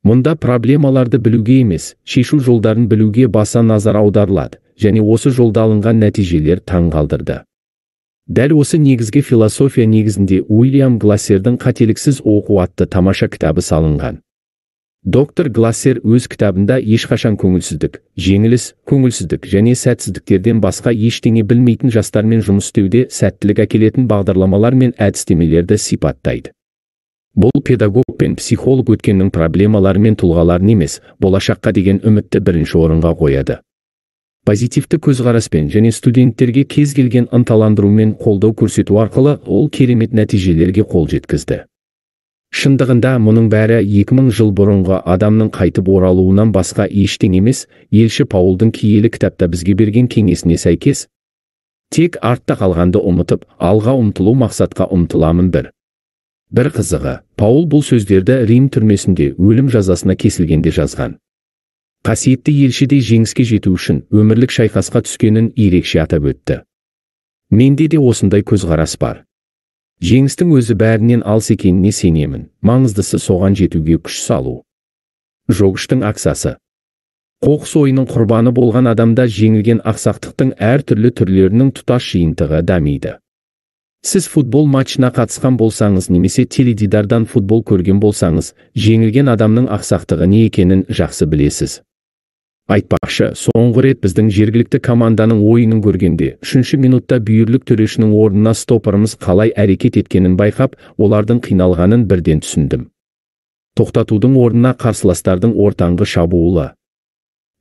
Мұнда проблемаларды білуге емес, шешу жолдарын білуге баса назар аударылады және осы жолда алынған нәтижелер таңғалдырды. Дәл осы негізгі философия негізінде Уильям Глассердің «Қателіксіз оқу» атты тамаша кітабы салынған. Доктор Глассер өз кітабында ешқашан көңілсіздік, жеңіліс, көңілсіздік және сәтсіздіктерден басқа ештеңе білмейтін жастармен жұмыс істеуде сәттілік әкелетін бағдарламалар мен әдістемелерді сипаттайды. Бұл педагог пен психолог өткеннің проблемалары мен тұлғаларын емес, болашаққа деген үмітті бірінші орынға қояды. Позитивті көзқараспен және студенттерге кез келген ынталандырумен қолдау көрсету арқылы ол керемет нәтижелерге қол жеткізді. Шындығында мұның бәрі 2000 жыл бұрынғы адамның қайтып оралуынан басқа ештеңе емес, елші Паулдың киелі кітапта бізге берген кеңесіне сәйкес, тек артта қалғанды ұмытып, алға ұмтылу мақсатқа ұмтыламын бір. Бір қызығы, Паул бұл сөздерді Рим түрмесінде өлім жазасына кесілгенде жазған. Қасиетті елшідей жеңіске жету үшін өмірлік шайқасқа түскенін ерекше атап өтті. Менде де осындай көзқарас бар. Жеңістің өзі бәрінен алыс екеніне сенемін, маңыздысы соған жетуге күш салу. Жоғыштың ақсасы. Қоқыс ойының құрбаны болған адамда жеңілген ақсақтықтың әртүрлі түрлерінің тұтас жиынтығы дамиды. Сіз футбол матчына қатысқан болсаңыз немесе теледидардан футбол көрген болсаңыз, жеңілген адамның ақсақтығы не екенін жақсы білесіз. Айтпақшы, соңғы рет біздің жергілікті команданың ойынын көргенде, 3-ші минутта бүйірлік төрешінің орнына стопырымыз қалай әрекет еткенін байқап, олардың қиналғанын бірден түсіндім. Тоқтатудың орнына қарсыластардың ортаңғы шабуылы.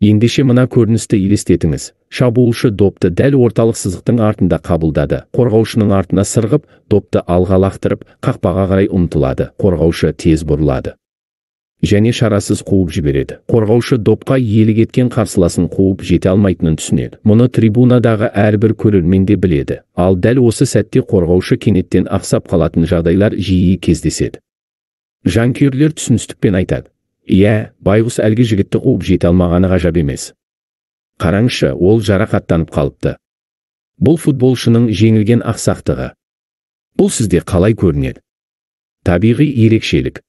Ендеше мына көріністі елестетіңіз. Шабуылшы допты дәл орталық сызықтың артында қабылдады. Қорғаушының артына сырғып, допты алға лақтырып, қақпаға қарай ұмтылады. Қорғаушы тез бұрылады және шарасыз қуып жібереді. Қорғаушы допқа иелік еткен қарсыласын қуып жете алмайтынын түсінеді. Мұны трибунадағы әрбір көрермен де біледі. Ал дәл осы сәтте қорғаушы кенеттен ақсап қалатын жағдайлар жиі кездеседі. Жанкүйерлер түсіністікпен айтады: «Иә, байғұс әлгі жігітті қуып жете алмағаны ғажап емес. Қараңызшы, ол жарақаттанып қалыпты». Бұл футболшының жеңілген ақсақтығы. Бұл сізде қалай көрінеді? Табиғи ерекшелік.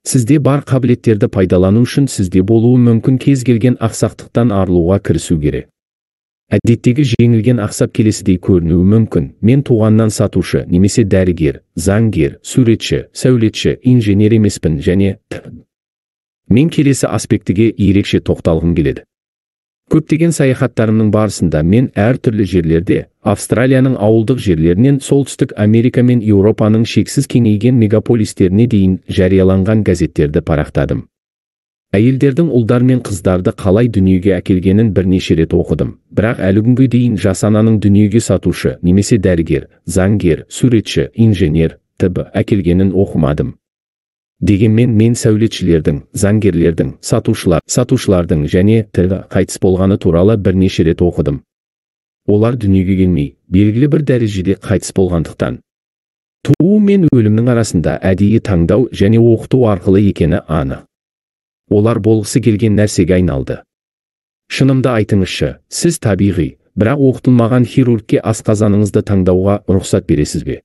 Сізде бар қабілеттерді пайдалану үшін сізде болуы мүмкін кез келген ақсақтықтан арылуға кірісу керек. Әдеттегі жеңілген ақсап келесідей көрінуі мүмкін. Мен туғаннан сатушы, немесе дәрігер, заңгер, суретші, сәулетші, инженер емеспін және мен келесі аспектіге ерекше тоқталғым келеді. Көптеген саяхаттарымның барысында мен әртүрлі жерлерде, Австралияның ауылдық жерлерінен Солтүстік Америка мен Еуропаның шексіз кеңейген мегаполистеріне дейін жарияланған газеттерді парақтадым. Әйелдердің ұлдар мен қыздарды қалай дүниеге әкелгенін бірнеше рет оқыдым. Бірақ әлі күнге дейін жас ананың дүниеге сатушы, немесе дәрігер, заңгер, суретші, инженер, т.б. әкелгенін оқымадым. Дегенмен мен сәулетшілердің, заңгерлердің, сатушылардың және т.д. қайтыс болғаны туралы бірнеше рет оқыдым. Олар дүниеге келмей, белгілі бір дәрежеде қайтыс болғандықтан. Туу мен өлімнің арасында әдейі таңдау және оқыту арқылы екені анық. Олар болғысы келген нәрсеге айналды. Шынымды айтыңызшы, сіз табиғи, бірақ оқытылмаған хирургке асқазаныңызды таңдауға рұқсат бересіз бе?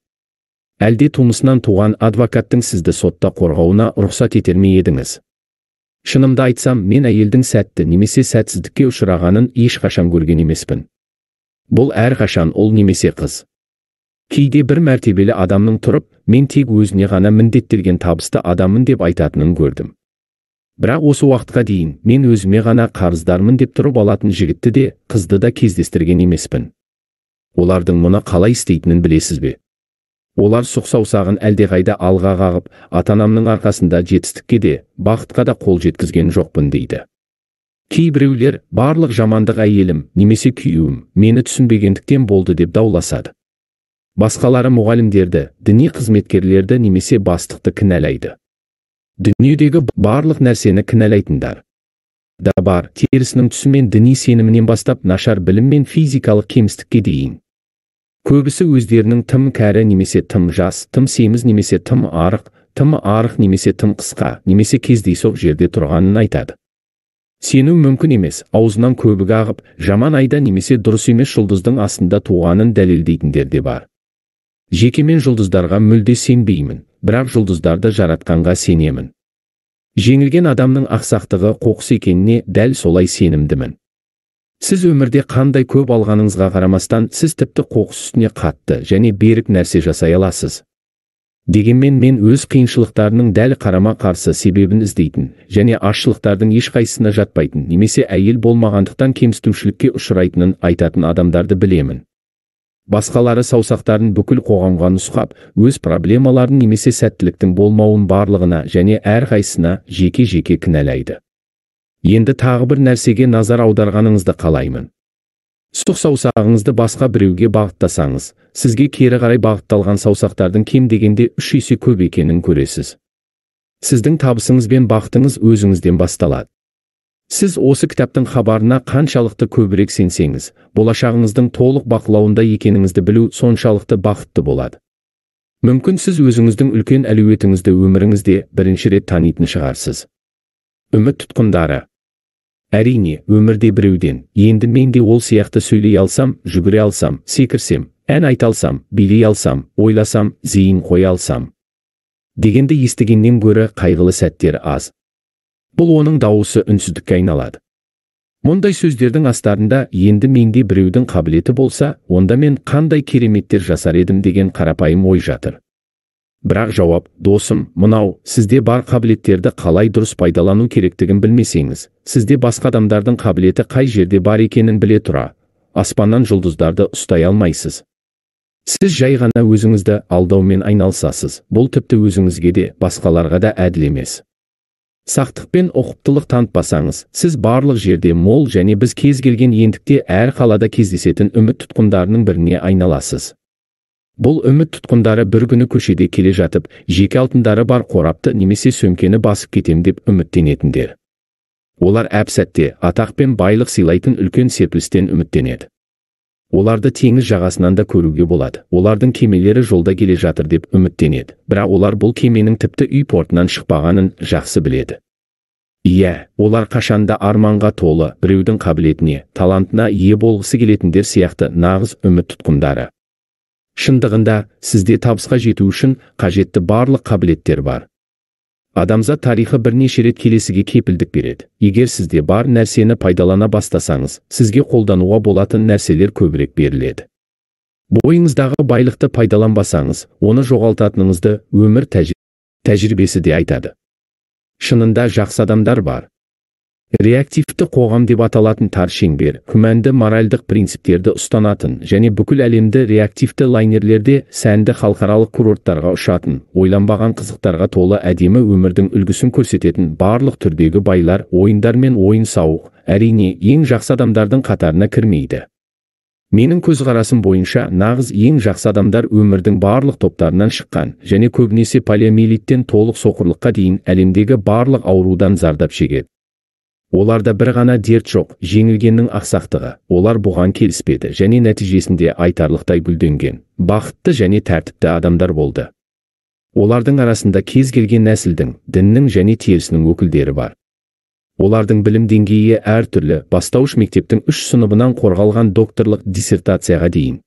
Әлде тумысынан туған адвокаттың сізді сотта қорғауына рұқсат етер ме едіңіз? Шынымды айтсам, мен әйелдің сәтті немесе сәтсіздікке ұшырағанын ешқашан көрген емеспін. Бұл әрқашан ұл немесе қыз. Кейде бір мәртебелі адамның тұрып, мен тек өзіне ғана міндеттелген табысты адаммын деп айтатынын көрдім. Бірақ осы уақытқа дейін мен өзіме ғана қарыздармын деп тұрып алатын жігітті де, қызды да кездестірген емеспін. Олардың мұны қалай істейтінін білесіз бе? Олар сұқ саусағын әлдеқайда алға қағып, ата-анамның арқасында жетістікке де, бақытқа да қол жеткізген жоқпын дейді. Кейбіреулер барлық жамандық әйелім немесе күйеуім мені түсінбегендіктен болды деп дауласады. Басқалары мұғалімдерді, діни қызметкерлерді немесе бастықты кінәлайды. Дүниедегі барлық нәрсені кінәлайтындар да бар, терісінің түсі мен діни сенімінен бастап нашар білім мен физикалық кемістікке дейін. Көбісі өздерінің тым кәрі немесе тым жас, тым семіз немесе тым арық немесе тым қысқа, немесе кездейсоқ жерде тұрғанын айтады. Сену мүмкін емес, аузынан көбік ағып, жаман айда немесе дұрыс емес жұлдыздың астында туғанын дәлелдейтіндер де бар. Жеке мен жұлдыздарға мүлде сенбеймін, бірақ жұлдыздарды жаратқанға сенемін. Жеңілген адамның ақсақтығы қоқыс екеніне дәл солай сенімдімін. Сіз өмірде қандай көп алғаныңызға қарамастан, сіз тіпті қоқыс үстіне қатты және берік нәрсе жасай аласыз. Дегенмен мен өз қиыншылықтарының дәл қарама-қарсы себебін іздейтін және азшылықтардың ешқайсысына жатпайтын немесе әйел болмағандықтан кемсітушілікке ұшырайтынын айтатын адамдарды білемін. Басқалары саусақтарын бүкіл қоғамға нұсқап, өз проблемаларын немесе сәттіліктің болмауын барлығына және әрқайсысына жеке-жеке кінәлайды. Енді тағы бір нәрсеге назар аударғаныңызды қалаймын. Сұқ саусағыңызды басқа біреуге бағыттасаңыз, сізге кері қарай бағытталған саусақтардың кем дегенде 3 есе көп екенін көресіз. Сіздің табысыңыз бен бақытыңыз өзіңізден басталады. Сіз осы кітаптың хабарына қаншалықты көбірек сенсеңіз, болашағыңыздың толық бақылауында екеніңізді білу соншалықты бақытты болады. Мүмкін сіз өзіңіздің үлкен әлеуетіңізді өміріңізде бірінші рет танитын шығарсыз. Үміт тұтқындары. Әрине, өмірде біреуден, енді мен де ол сияқты сөйлей алсам, жүгіре алсам, секірсем, ән айта алсам, билей алсам, ойласам, зейін қоя алсам дегенді естігеннен гөрі қайғылы сәттер аз. Бұл оның дауысы үнсіздікке айналады. Мұндай сөздердің астарында енді менде біреудің қабілеті болса, онда мен қандай кереметтер жасар едім деген қарапайым ой жатыр. Бірақ жауап, досым, мынау, сізде бар қабілеттерді қалай дұрыс пайдалану керектігін білмесеңіз, сізде басқа адамдардың қабілеті қай жерде бар екенін біле тұра, аспаннан жұлдыздарды ұстай алмайсыз. Сіз жай ғана өзіңізді алдаумен айналысасыз, бұл тіпті өзіңізге де, басқаларға да әділ емес. Сақтық пен ұқыптылық танытпасаңыз, сіз барлық жерде мол және біз кез келген ендікте әр қалада кездесетін үміт тұтқындарының біріне айналасыз. Бұл үміт тұтқындары бір күні көшеде келе жатып, жеке алтындары бар қорапты немесе сөмкені басып кетем деп үміттенетіндер. Олар әп-сәтте атақ пен байлық сыйлайтын үлкен серпілістен үміттенеді. Оларды теңіз жағасынан да көруге болады. Олардың кемелері жолда келе жатыр деп үміттенеді. Бірақ олар бұл кеменің тіпті үй портынан шықпағанын жақсы біледі. Иә, олар қашанда арманға толы, біреудің қабілетіне, талантына ие болғысы келетіндер сияқты нағыз үміт тұтқындары. Шындығында, сізде табысқа жету үшін қажетті барлық қабілеттер бар. Адамзат тарихы бірнеше рет келесіге кепілдік береді. Егер сізде бар нәрсені пайдалана бастасаңыз, сізге қолдануға болатын нәрселер көбірек беріледі. Бойыңыздағы байлықты пайдаланбасаңыз, оны жоғалтатыныңызды өмір тәжірибесі де айтады. Шынында жақсы адамдар бар. Реактивті қоғам деп аталатын тар шеңбер, күмәнді моральдық принциптерді ұстанатын және бүкіл әлемді реактивті лайнерлерде сәнді халықаралық курорттарға ұшатын, ойланбаған қызықтарға толы әдемі өмірдің үлгісін көрсететін барлық түрдегі байлар, ойындар мен ойын-сауық, әрине, ең жақсы адамдардың қатарына кірмейді. Менің көзқарасым бойынша, нағыз ең жақсы адамдар өмірдің барлық топтарынан шыққан және көбінесе полиомиелиттен толық соқырлыққа дейін әлемдегі барлық аурудан зардап шегеді. Оларда бір ғана дерт жоқ, жеңілгеннің ақсақтығы. Олар бұған келіспеді және нәтижесінде айтарлықтай гүлденген, бақытты және тәртіпті адамдар болды. Олардың арасында кез келген нәсілдің, діннің және терісінің өкілдері бар. Олардың білім деңгейі әртүрлі, бастауыш мектептің 3 сыныбынан қорғалған докторлық диссертацияға дейін.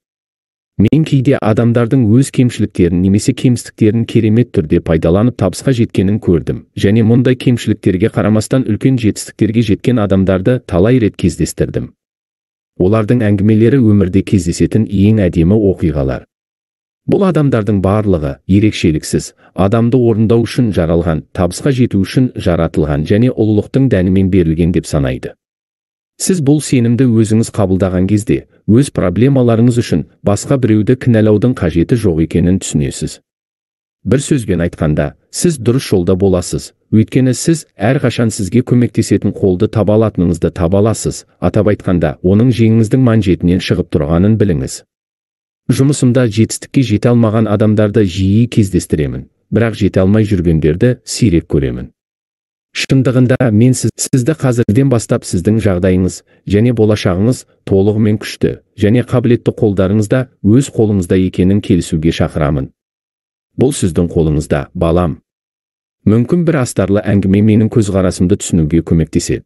Мен кейде адамдардың өз кемшіліктерін немесе кемістіктерін керемет түрде пайдаланып табысқа жеткенін көрдім, және мұндай кемшіліктерге қарамастан үлкен жетістіктерге жеткен адамдарды талай рет кездестірдім. Олардың әңгімелері өмірде кездесетін ең әдемі оқиғалар. Бұл адамдардың барлығы ерекшеліксіз, адамды орындау үшін жаралған, табысқа жету үшін жаратылған және ұлылықтың дәнімен берілген деп санайды. Сіз бұл сенімді өзіңіз қабылдаған кезде, өз проблемаларыңыз үшін басқа біреуді кінәлаудың қажеті жоқ екенін түсінесіз. Бір сөзбен айтқанда, сіз дұрыс жолда боласыз, өйткені сіз әрқашан сізге көмектесетін қолды таба алатыныңызды таба аласыз, атап айтқанда, оның жеңіңіздің манжетінен шығып тұрғанын біліңіз. Жұмысымда жетістікке жете алмаған адамдарды жиі кездестіремін, бірақ жете алмай жүргендерді сирек көремін. Шындығында, мен сізді қазірден бастап сіздің жағдайыңыз және болашағыңыз толығымен күшті және қабілетті қолдарыңызда өз қолыңызда екенін келісуге шақырамын. Бұл сіздің қолыңызда, балам. Мүмкін бір астарлы әңгіме менің көзқарасымды түсінуге көмектеседі.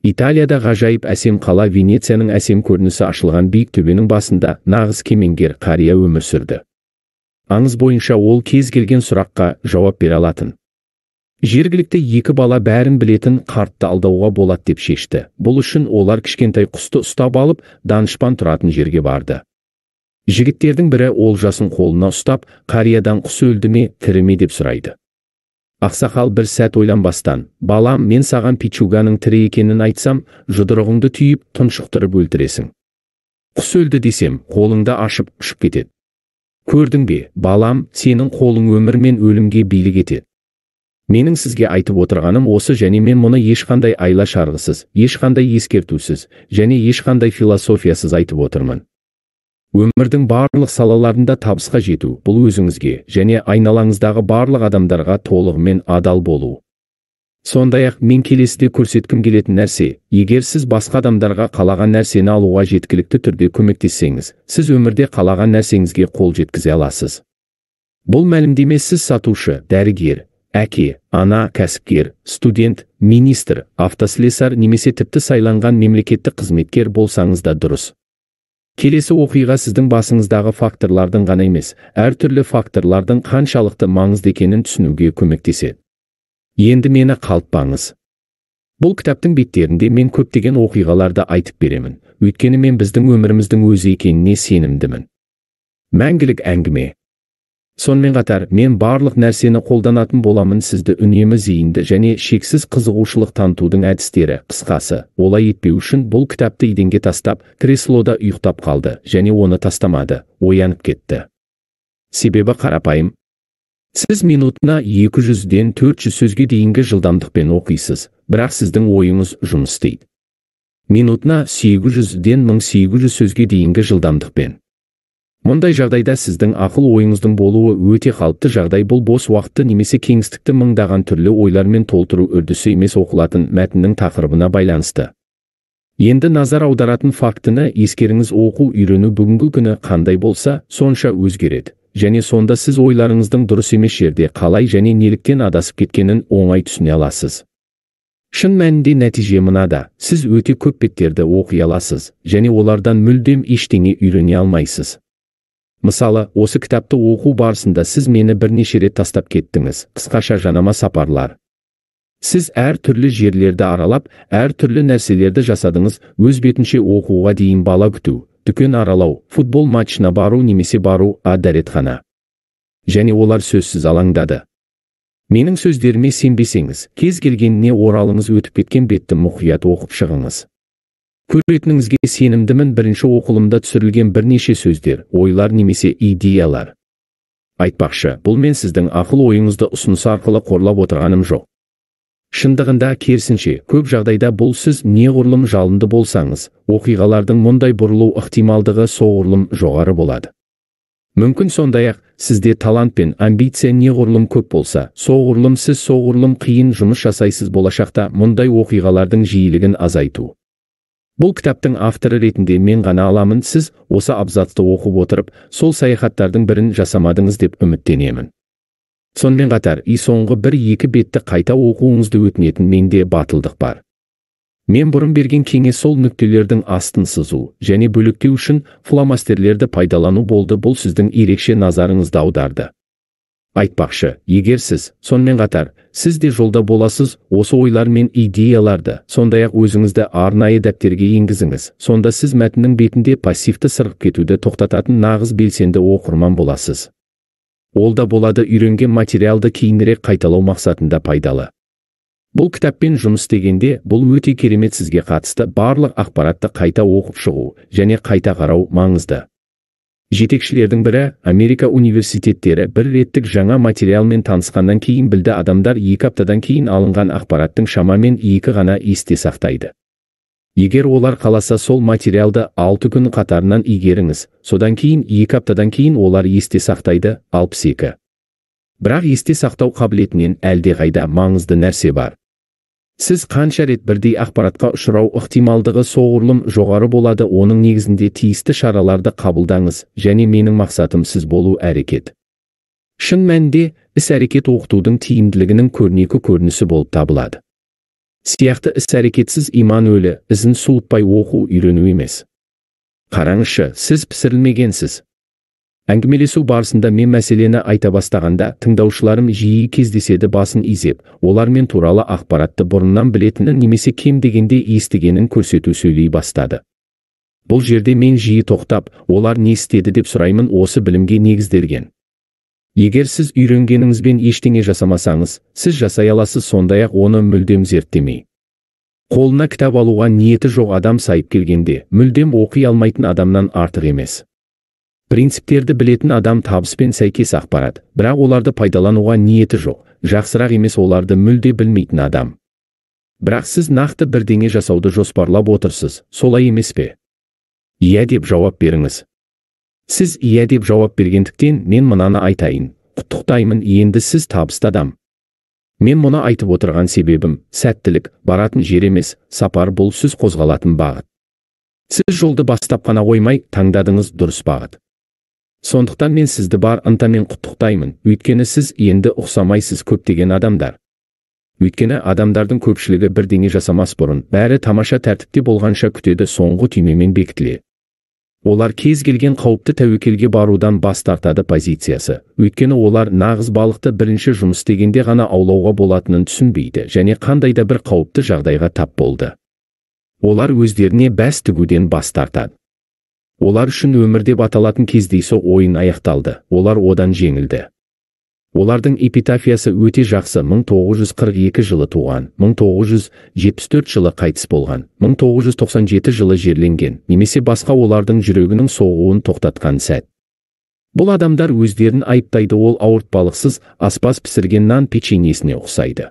Италияда ғажайып әсем қала Венецияның әсем көрінісі ашылған биік төбенің басында нағыз кемеңгер қария өмір сүрді. Аңыз бойынша ол кез келген сұраққа жауап бере алатын. Жергілікті екі бала бәрін білетін қартты алдауға болады деп шешті. Бұл үшін олар кішкентай құсты ұстап алып, данышпан тұратын жерге барды. Жігіттердің бірі олжасын қолына ұстап, қариядан құс өлді ме, тірі ме деп сұрайды. Ақсақал бір сәт ойланбастан, балам, мен саған пичуганың тірі екенін айтсам, жұдырығыңды түйіп, тұншықтырып өлтіресің. Құс өлді десем, қолыңды ашып ұшып кетеді. Көрдің бе, балам, сенің қолың өмір мен өлімге билік етеді. Менің сізге айтып отырғаным осы және мен мұны ешқандай айла шарғысыз, ешқандай ескертусіз және ешқандай философиясыз айтып отырмын. Өмірдің барлық салаларында табысқа жету, бұл өзіңізге және айналаңыздағы барлық адамдарға толығымен адал болу. Сондай-ақ мен келесіде көрсеткім келетін нәрсе, егер сіз басқа адамдарға қалаған нәрсені алуға жеткілікті түрде көмектессеңіз, сіз өмірде қалаған нәрсеңізге қол жеткізе аласыз. Бұл мәлімдеме сіз сатушы, дәрігер, әке, ана, кәсіпкер, студент, министр, автослесарь немесе тіпті сайланған мемлекеттік қызметкер болсаңыз да дұрыс. Келесі оқиға сіздің басыңыздағы факторлардың ғана емес, әртүрлі факторлардың қаншалықты маңызды екенін түсінуге көмектеседі. Енді мені қалтпаңыз. Бұл кітаптың беттерінде мен көптеген оқиғаларды айтып беремін, өйткені мен біздің өміріміздің өзі екеніне сенімдімін. Мәңгілік әңгіме. Сонымен қатар, мен барлық нәрсені қолданатын боламын сізді үнемі зейінді және шексіз қызығушылық танытудың әдістері, қысқасы, олай етпеу үшін бұл кітапты еденге тастап, креслода ұйықтап қалды және оны тастамады, оянып кетті. Себебі қарапайым. Сіз минутына 200-ден 400 сөзге дейінгі жылдамдықпен оқисыз, бірақ сіздің ойыңыз жұмыс істейді. Минутына 800-ден 1800 сөзге дейінгі жылдамдықпен. Мұндай жағдайда сіздің ақыл ойыңыздың болуы өте қалыпты жағдай, бұл бос уақытты немесе кеңістікті мыңдаған түрлі ойлармен толтыру үрдісі емес, оқылатын мәтіннің тақырыбына байланысты. Енді назар аударатын фактіні ескеріңіз, оқу үйрену бүгінгі күні қандай болса, сонша өзгереді. Және сонда сіз ойларыңыздың дұрыс емес жерде қалай және неліктен адасып кеткенін оңай түсіне аласыз. Шын мәнінде нәтиже мынада, сіз өте көп беттерді оқи аласыз және олардан мүлдем ештеңе үйрене алмайсыз. Мысалы, осы кітапты оқу барысында сіз мені бірнеше рет тастап кеттіңіз, қысқаша жанама сапарлар. Сіз әр түрлі жерлерді аралап, әр түрлі нәрселерді жасадыңыз, өз бетінше оқуға дейін бала күту, дүкен аралау, футбол матчына бару немесе бару, дәретхана. Және олар сөзсіз алаңдады. Менің сөздеріме сенбесеңіз, кез келгеніне оралыңыз өтіп кеткен бетті мұқият оқып шығыңыз. Көретініңізге сенімдімін, бірінші оқылымда түсірілген бірнеше сөздер, ойлар немесе идеялар. Айтпақшы, бұл мен сіздің ақыл ойыңызды ұсыныс арқылы қорлап отырғаным жоқ. Шындығында керісінше, көп жағдайда бұл сіз неғұрлым жалынды болсаңыз, оқиғалардың мұндай бұрылу ықтималдығы соғұрлым жоғары болады. Мүмкін сондай-ақ, сізде талант пен амбиция неғұрлым көп болса, соғұрлым сіз соғұрлым қиын жұмыс жасайсыз болашақта мұндай оқиғалардың жиілігін азайту. Бұл кітаптың авторы ретінде мен ғана аламын, сіз осы абзацты оқып отырып, сол саяхаттардың бірін жасамадыңыз деп үміттенемін. Сонымен қатар, соңғы бір-екі бетті қайта оқуыңызды өтінетін менде батылдық бар. Мен бұрын берген кеңес сол нүктелердің астын сызу және бөліктеу үшін фломастерлерді пайдалану болды, бұл сіздің ерекше назарыңызды аударды. Айтпақшы, егер сіз, сонымен қатар, сіз де жолда боласыз, осы ойлар мен идеяларды, сондай-ақ өзіңізді арнайы дәптерге енгізіңіз. Сонда сіз мәтіннің бетінде пассивті сырғып кетуді тоқтататын нағыз белсенді оқырман боласыз. Ол да болады үйренген материалды кейінірек қайталау мақсатында пайдалы. Бұл кітаппен жұмыс істегенде, бұл өте керемет, сізге қатысты барлық ақпаратты қайта оқып шығу және қайта қарау маңызды. Жетекшілердің бірі, Америка университеттері бір реттік жаңа материалмен танысқаннан кейін білді, адамдар 2 аптадан кейін алынған ақпараттың шамамен 2 ғана есте сақтайды. Егер олар қаласа сол материалды 6 күн қатарынан игеріңіз, содан кейін 2 аптадан кейін олар есте сақтайды, 62. Бірақ есте сақтау қабілетінен әлдеқайда маңызды нәрсе бар. Сіз қанша рет бірдей ақпаратқа ұшырау ықтималдығы соғұрлым жоғары болады, оның негізінде тиісті шараларды қабылдаңыз және менің мақсатым сіз болу әрекет. Шын мәнінде іс-әрекет оқытудың тиімділігінің көрнекі көрінісі болып табылады. Сияқты іс-әрекетсіз иман өлі, ізін суытпай оқу үйрену емес. Қараңызшы, сіз пісірілмегенсіз. Әңгімелесу барысында мен мәселені айта бастағанда, тыңдаушыларым жиі кездеседі басын изеп, олар мен туралы ақпаратты бұрыннан білетінін немесе кем дегенде естігенін көрсету сөйлей бастады. Бұл жерде мен жиі тоқтап, олар не істеді деп сұраймын осы білімге негізделген. Егер сіз үйренгеніңізбен ештеңе жасамасаңыз, сіз жасай аласыз, сондай-ақ оны мүлдем зерттемей. Қолына кітап алуға ниеті жоқ адам сайып келгенде, мүлдем оқи алмайтын адамнан артық емес. Принциптерді білетін адам табыспен сәйкес ақпарат, бірақ оларды пайдалануға ниеті жоқ, жақсырақ емес оларды мүлде білмейтін адам. Бірақ сіз нақты бірдеңе жасауды жоспарлап отырсыз, солай емес пе? Иә деп жауап беріңіз. Сіз иә деп жауап бергендіктен мен мынаны айтайын, құттықтаймын, енді сіз табысты адам. Мен мұны айтып отырған себебім, сәттілік, баратын жер емес, сапар бұл сіз қозғалатын бағыт. Сіз жолды бастап қана қоймай, таңдадыңыз дұрыс бағыт. Сондықтан мен сізді бар ынтамен құттықтаймын, өйткені сіз енді ұқсамайсыз көптеген адамдар. Өйткені адамдардың көпшілігі бірдеңе жасамас бұрын, бәрі тамаша тәртіпте болғанша күтеді, соңғы түймемен бекітіледі. Олар кез келген қауіпті тәуекелге барудан бас тартады позициясы. Өйткені олар нағыз балықты бірінші жұмыс істегенде ғана аулауға болатынын түсінбейді және қандай да бір қауіпті жағдайға тап болды. Олар өздеріне бәс тігуден бас тартады. Олар үшін өмір деп аталатын кездейсоқ ойын аяқталды, олар одан жеңілді. Олардың эпитафиясы өте жақсы, 1942 жылы туған, 1974 жылы қайтыс болған, 1997 жылы жерленген, немесе басқа олардың жүрегінің соғуын тоқтатқан сәт. Бұл адамдар өздерін айыптайды, ол ауыртпалықсыз аспаз пісірген нан печеньесіне ұқсайды.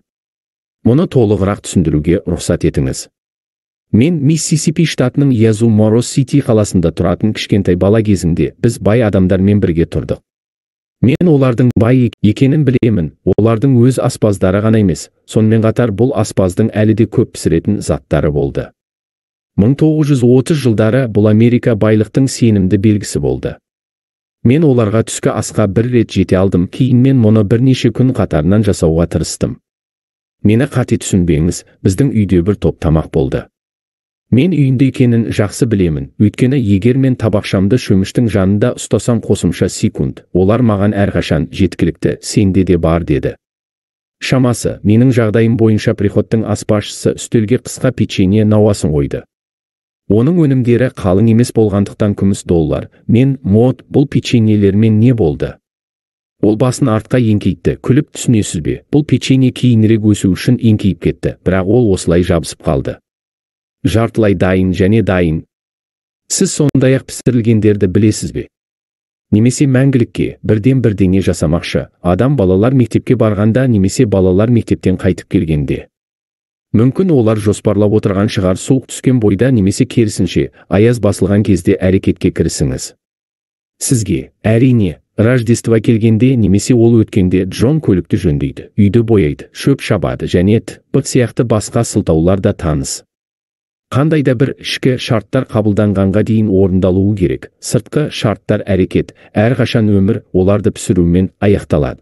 Мұны толығырақ түсіндіруге рұқсат етіңіз. Мен Миссисипи штатының Язу Мороз Сити қаласында тұратын кішкентай бала кезімде біз бай адамдармен бірге тұрдық. Мен олардың бай екенін білемін, олардың өз аспаздары ғана емес, сонымен қатар бұл аспаздың әлі де көп пісіретін заттары болды. 1930 жылдары бұл Америка байлықтың сенімді белгісі болды. Мен оларға түскі асқа бір рет жете алдым, кейін мен мұны бірнеше күн қатарынан жасауға тырыстым. Мені қате түсінбеңіз, біздің үйде бір топ тамақ болды. Мен үйінде екенін жақсы білемін, өйткені егер мен табақшамды шөміштің жанында ұстасам қосымша секунд, олар маған әрқашан жеткілікті, сенде де бар деді. Шамасы, менің жағдайым бойынша приходтың аспазшысы үстелге қысқа печенье науасын қойды. Оның өнімдері қалың емес болғандықтан күміс доллар. Мен, мод, бұл печеньелермен не болды? Ол басын артқа еңкейтті, күліп түсінесіз бе, бұл печенье кейінірек өсу үшін еңкейіп кетті, бірақ ол осылай жабысып қалды. Жартылай дайын және дайын. Сіз сондай-ақ пісірілгендерді білесіз бе? Немесе мәңгілікке бірден бірдеңе жасамақшы, адам балалар мектепке барғанда немесе балалар мектептен қайтып келгенде. Мүмкін олар жоспарлап отырған шығар, суық түскен бойда немесе керісінше, аяз басылған кезде әрекетке кірісіңіз. Сізге, әрине, Рождество келгенде немесе ол өткенде Джон көлікті жөндейді, үйді бояйды, шөп шабады және т.б. сияқты басқа сылтаулар да таныс. Қандай да бір ішкі шарттар қабылданғанға дейін орындалуы керек. Сыртқы шарттар әрекет, әрқашан өмір оларды пісірумен аяқталады.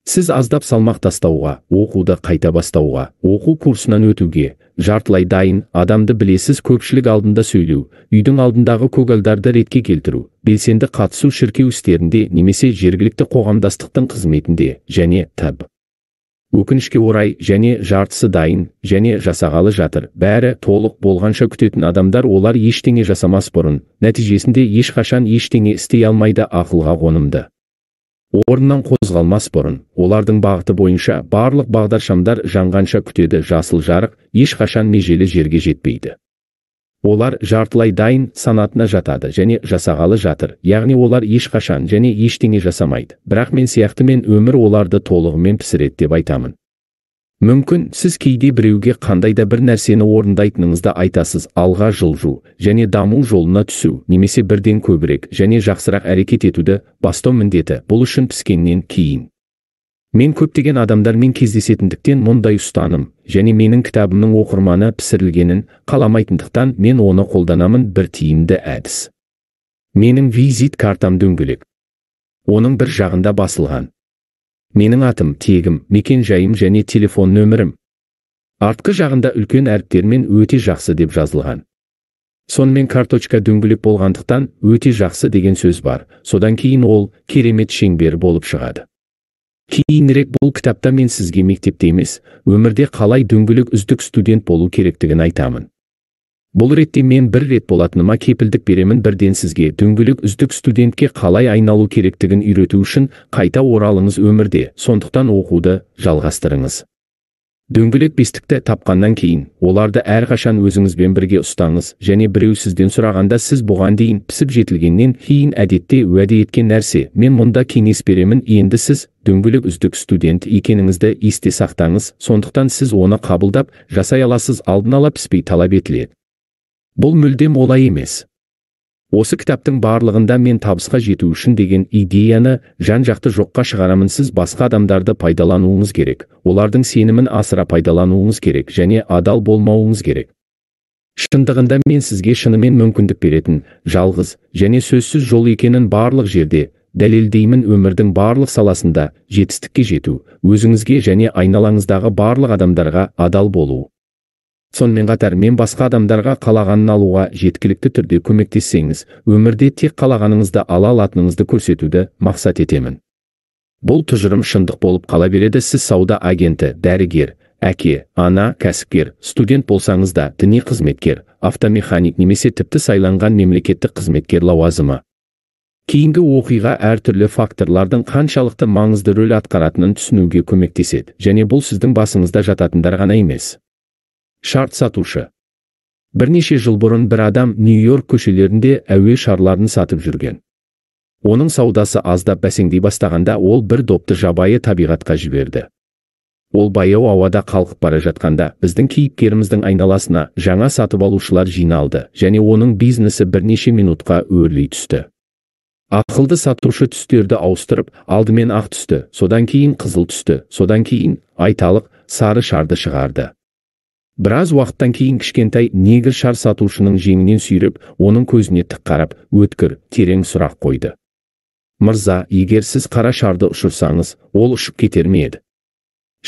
Сіз аздап салмақ тастауға, оқуды қайта бастауға, оқу курсынан өтуге, жартылай дайын адамды білесіз, көпшілік алдында сөйлеу, үйдің алдындағы көгалдарды ретке келтіру, белсенді қатысу шіркеу істерінде немесе жергілікті қоғамдастықтың қызметінде және т.б. Өкінішке орай, және жартысы дайын, және жасағалы жатыр, бәрі толық болғанша күтетін адамдар олар ештеңе жасамас бұрын, нәтижесінде ешқашан ештеңе істей алмайды, ақылға қонымды. Орнынан қозғалмас бұрын, олардың бағыты бойынша барлық бағдаршамдар жанғанша күтеді, жасыл жарық ешқашан межелі жерге жетпейді. Олар жартылай дайын санатына жатады және жасағалы жатыр, яғни олар ешқашан және ештеңе жасамайды. Бірақ мен сияқты мен өмір оларды толығымен пісіреді деп айтамын. Мүмкін сіз кейде біреуге қандай да бір нәрсені орындайтыныңызды айтасыз, алға жылжу және даму жолына түсу, немесе бірден көбірек және жақсырақ әрекет етуді бастау міндеті, бұл үшін піскеннен кейін. Мен көптеген адамдармен кездесетіндіктен мұндай ұстаным, және менің кітабымның оқырманы пісірілгенін қаламайтындықтан мен оны қолданамын, бір тиімді әдіс. Менің визит картам дөңгелек. Оның бір жағында басылған. Менің атым, тегім, мекен жайым және телефон нөмірім. Артқы жағында үлкен әріптермен өте жақсы деп жазылған. Сонымен карточка дөңгелек болғандықтан өте жақсы деген сөз бар. Содан кейін ол керемет шеңбер болып шығады. Кейінірек бұл кітапта мен сізге мектепте емес, өмірде қалай дөңгелек үздік студент болу керектігін айтамын. Бұл ретте мен бір рет болатыныма кепілдік беремін, бірден сізге дөңгелек үздік студентке қалай айналу керектігін үйрету үшін қайта оралыңыз өмірде, сондықтан оқуды жалғастырыңыз. Дөңгелек бестікті тапқаннан кейін, оларды әрқашан өзіңізбен бірге ұстаңыз және біреу сізден сұрағанда сіз бұған дейін пісіп жетілгеннен кейін әдетте уәде еткен нәрсе, мен мұнда кеңес беремін, енді сіз дөңгелек үздік студент екеніңізді есте сақтаңыз, сондықтан сіз оны қабылдап, жасай аласыз, алдын ала піспей талап етіледі. Бұл мүлдем олай емес. Осы кітаптың барлығында мен табысқа жету үшін деген идеяны жан-жақты жоққа шығарамын. Сіз басқа адамдарды пайдалануыңыз керек, олардың сенімін асыра пайдалануыңыз керек және адал болмауыңыз керек. Шындығында мен сізге шынымен мүмкіндік беретін жалғыз және сөзсіз жол екенін барлық жерде дәлелдеймін. Өмірдің барлық саласында жетістікке жету, өзіңізге және айналаңыздағы барлық адамдарға адал болу. Сонымен қатар мен басқа адамдарға қалағанын алуға жеткілікті түрде көмектессеңіз, өмірде тек қалағаныңызды ала алатыныңызды көрсетуді мақсат етемін. Бұл тұжырым шындық болып қала береді. Сіз сауда агенті, дәрігер, әке, ана, кәсіпкер, студент болсаңыз да, діни қызметкер, автомеханик немесе тіпті сайланған мемлекеттік қызметкер лауазымы. Кейінгі оқиға әртүрлі факторлардың қаншалықты маңызды рөл атқаратынын түсінуге көмектеседі, және бұл сіздің басыңызда жататындар ғана емес. Шарт сатушы. Бірнеше жыл бұрын бір адам Нью-Йорк көшелерінде әуе шарларын сатып жүрген. Оның саудасы аздап бәсеңдей бастағанда ол бір допты жабайы табиғатқа жіберді. Ол баяу ауада қалқып бара жатқанда біздің кейіпкеріміздің айналасына жаңа сатып алушылар жиналды және оның бизнесі бірнеше минутқа өрлей түсті. Ақылды сатушы түстерді ауыстырып, алдымен ақ түсті, содан кейін қызыл түсті, содан кейін айталық сары шарды шығарды. Біраз уақыттан кейін кішкентай негр шар сатушының жеңінен сүйреп, оның көзіне тік қарап, өткір, терең сұрақ қойды. Мырза, егер сіз қара шарды ұшырсаңыз, ол ұшып кетер ме еді?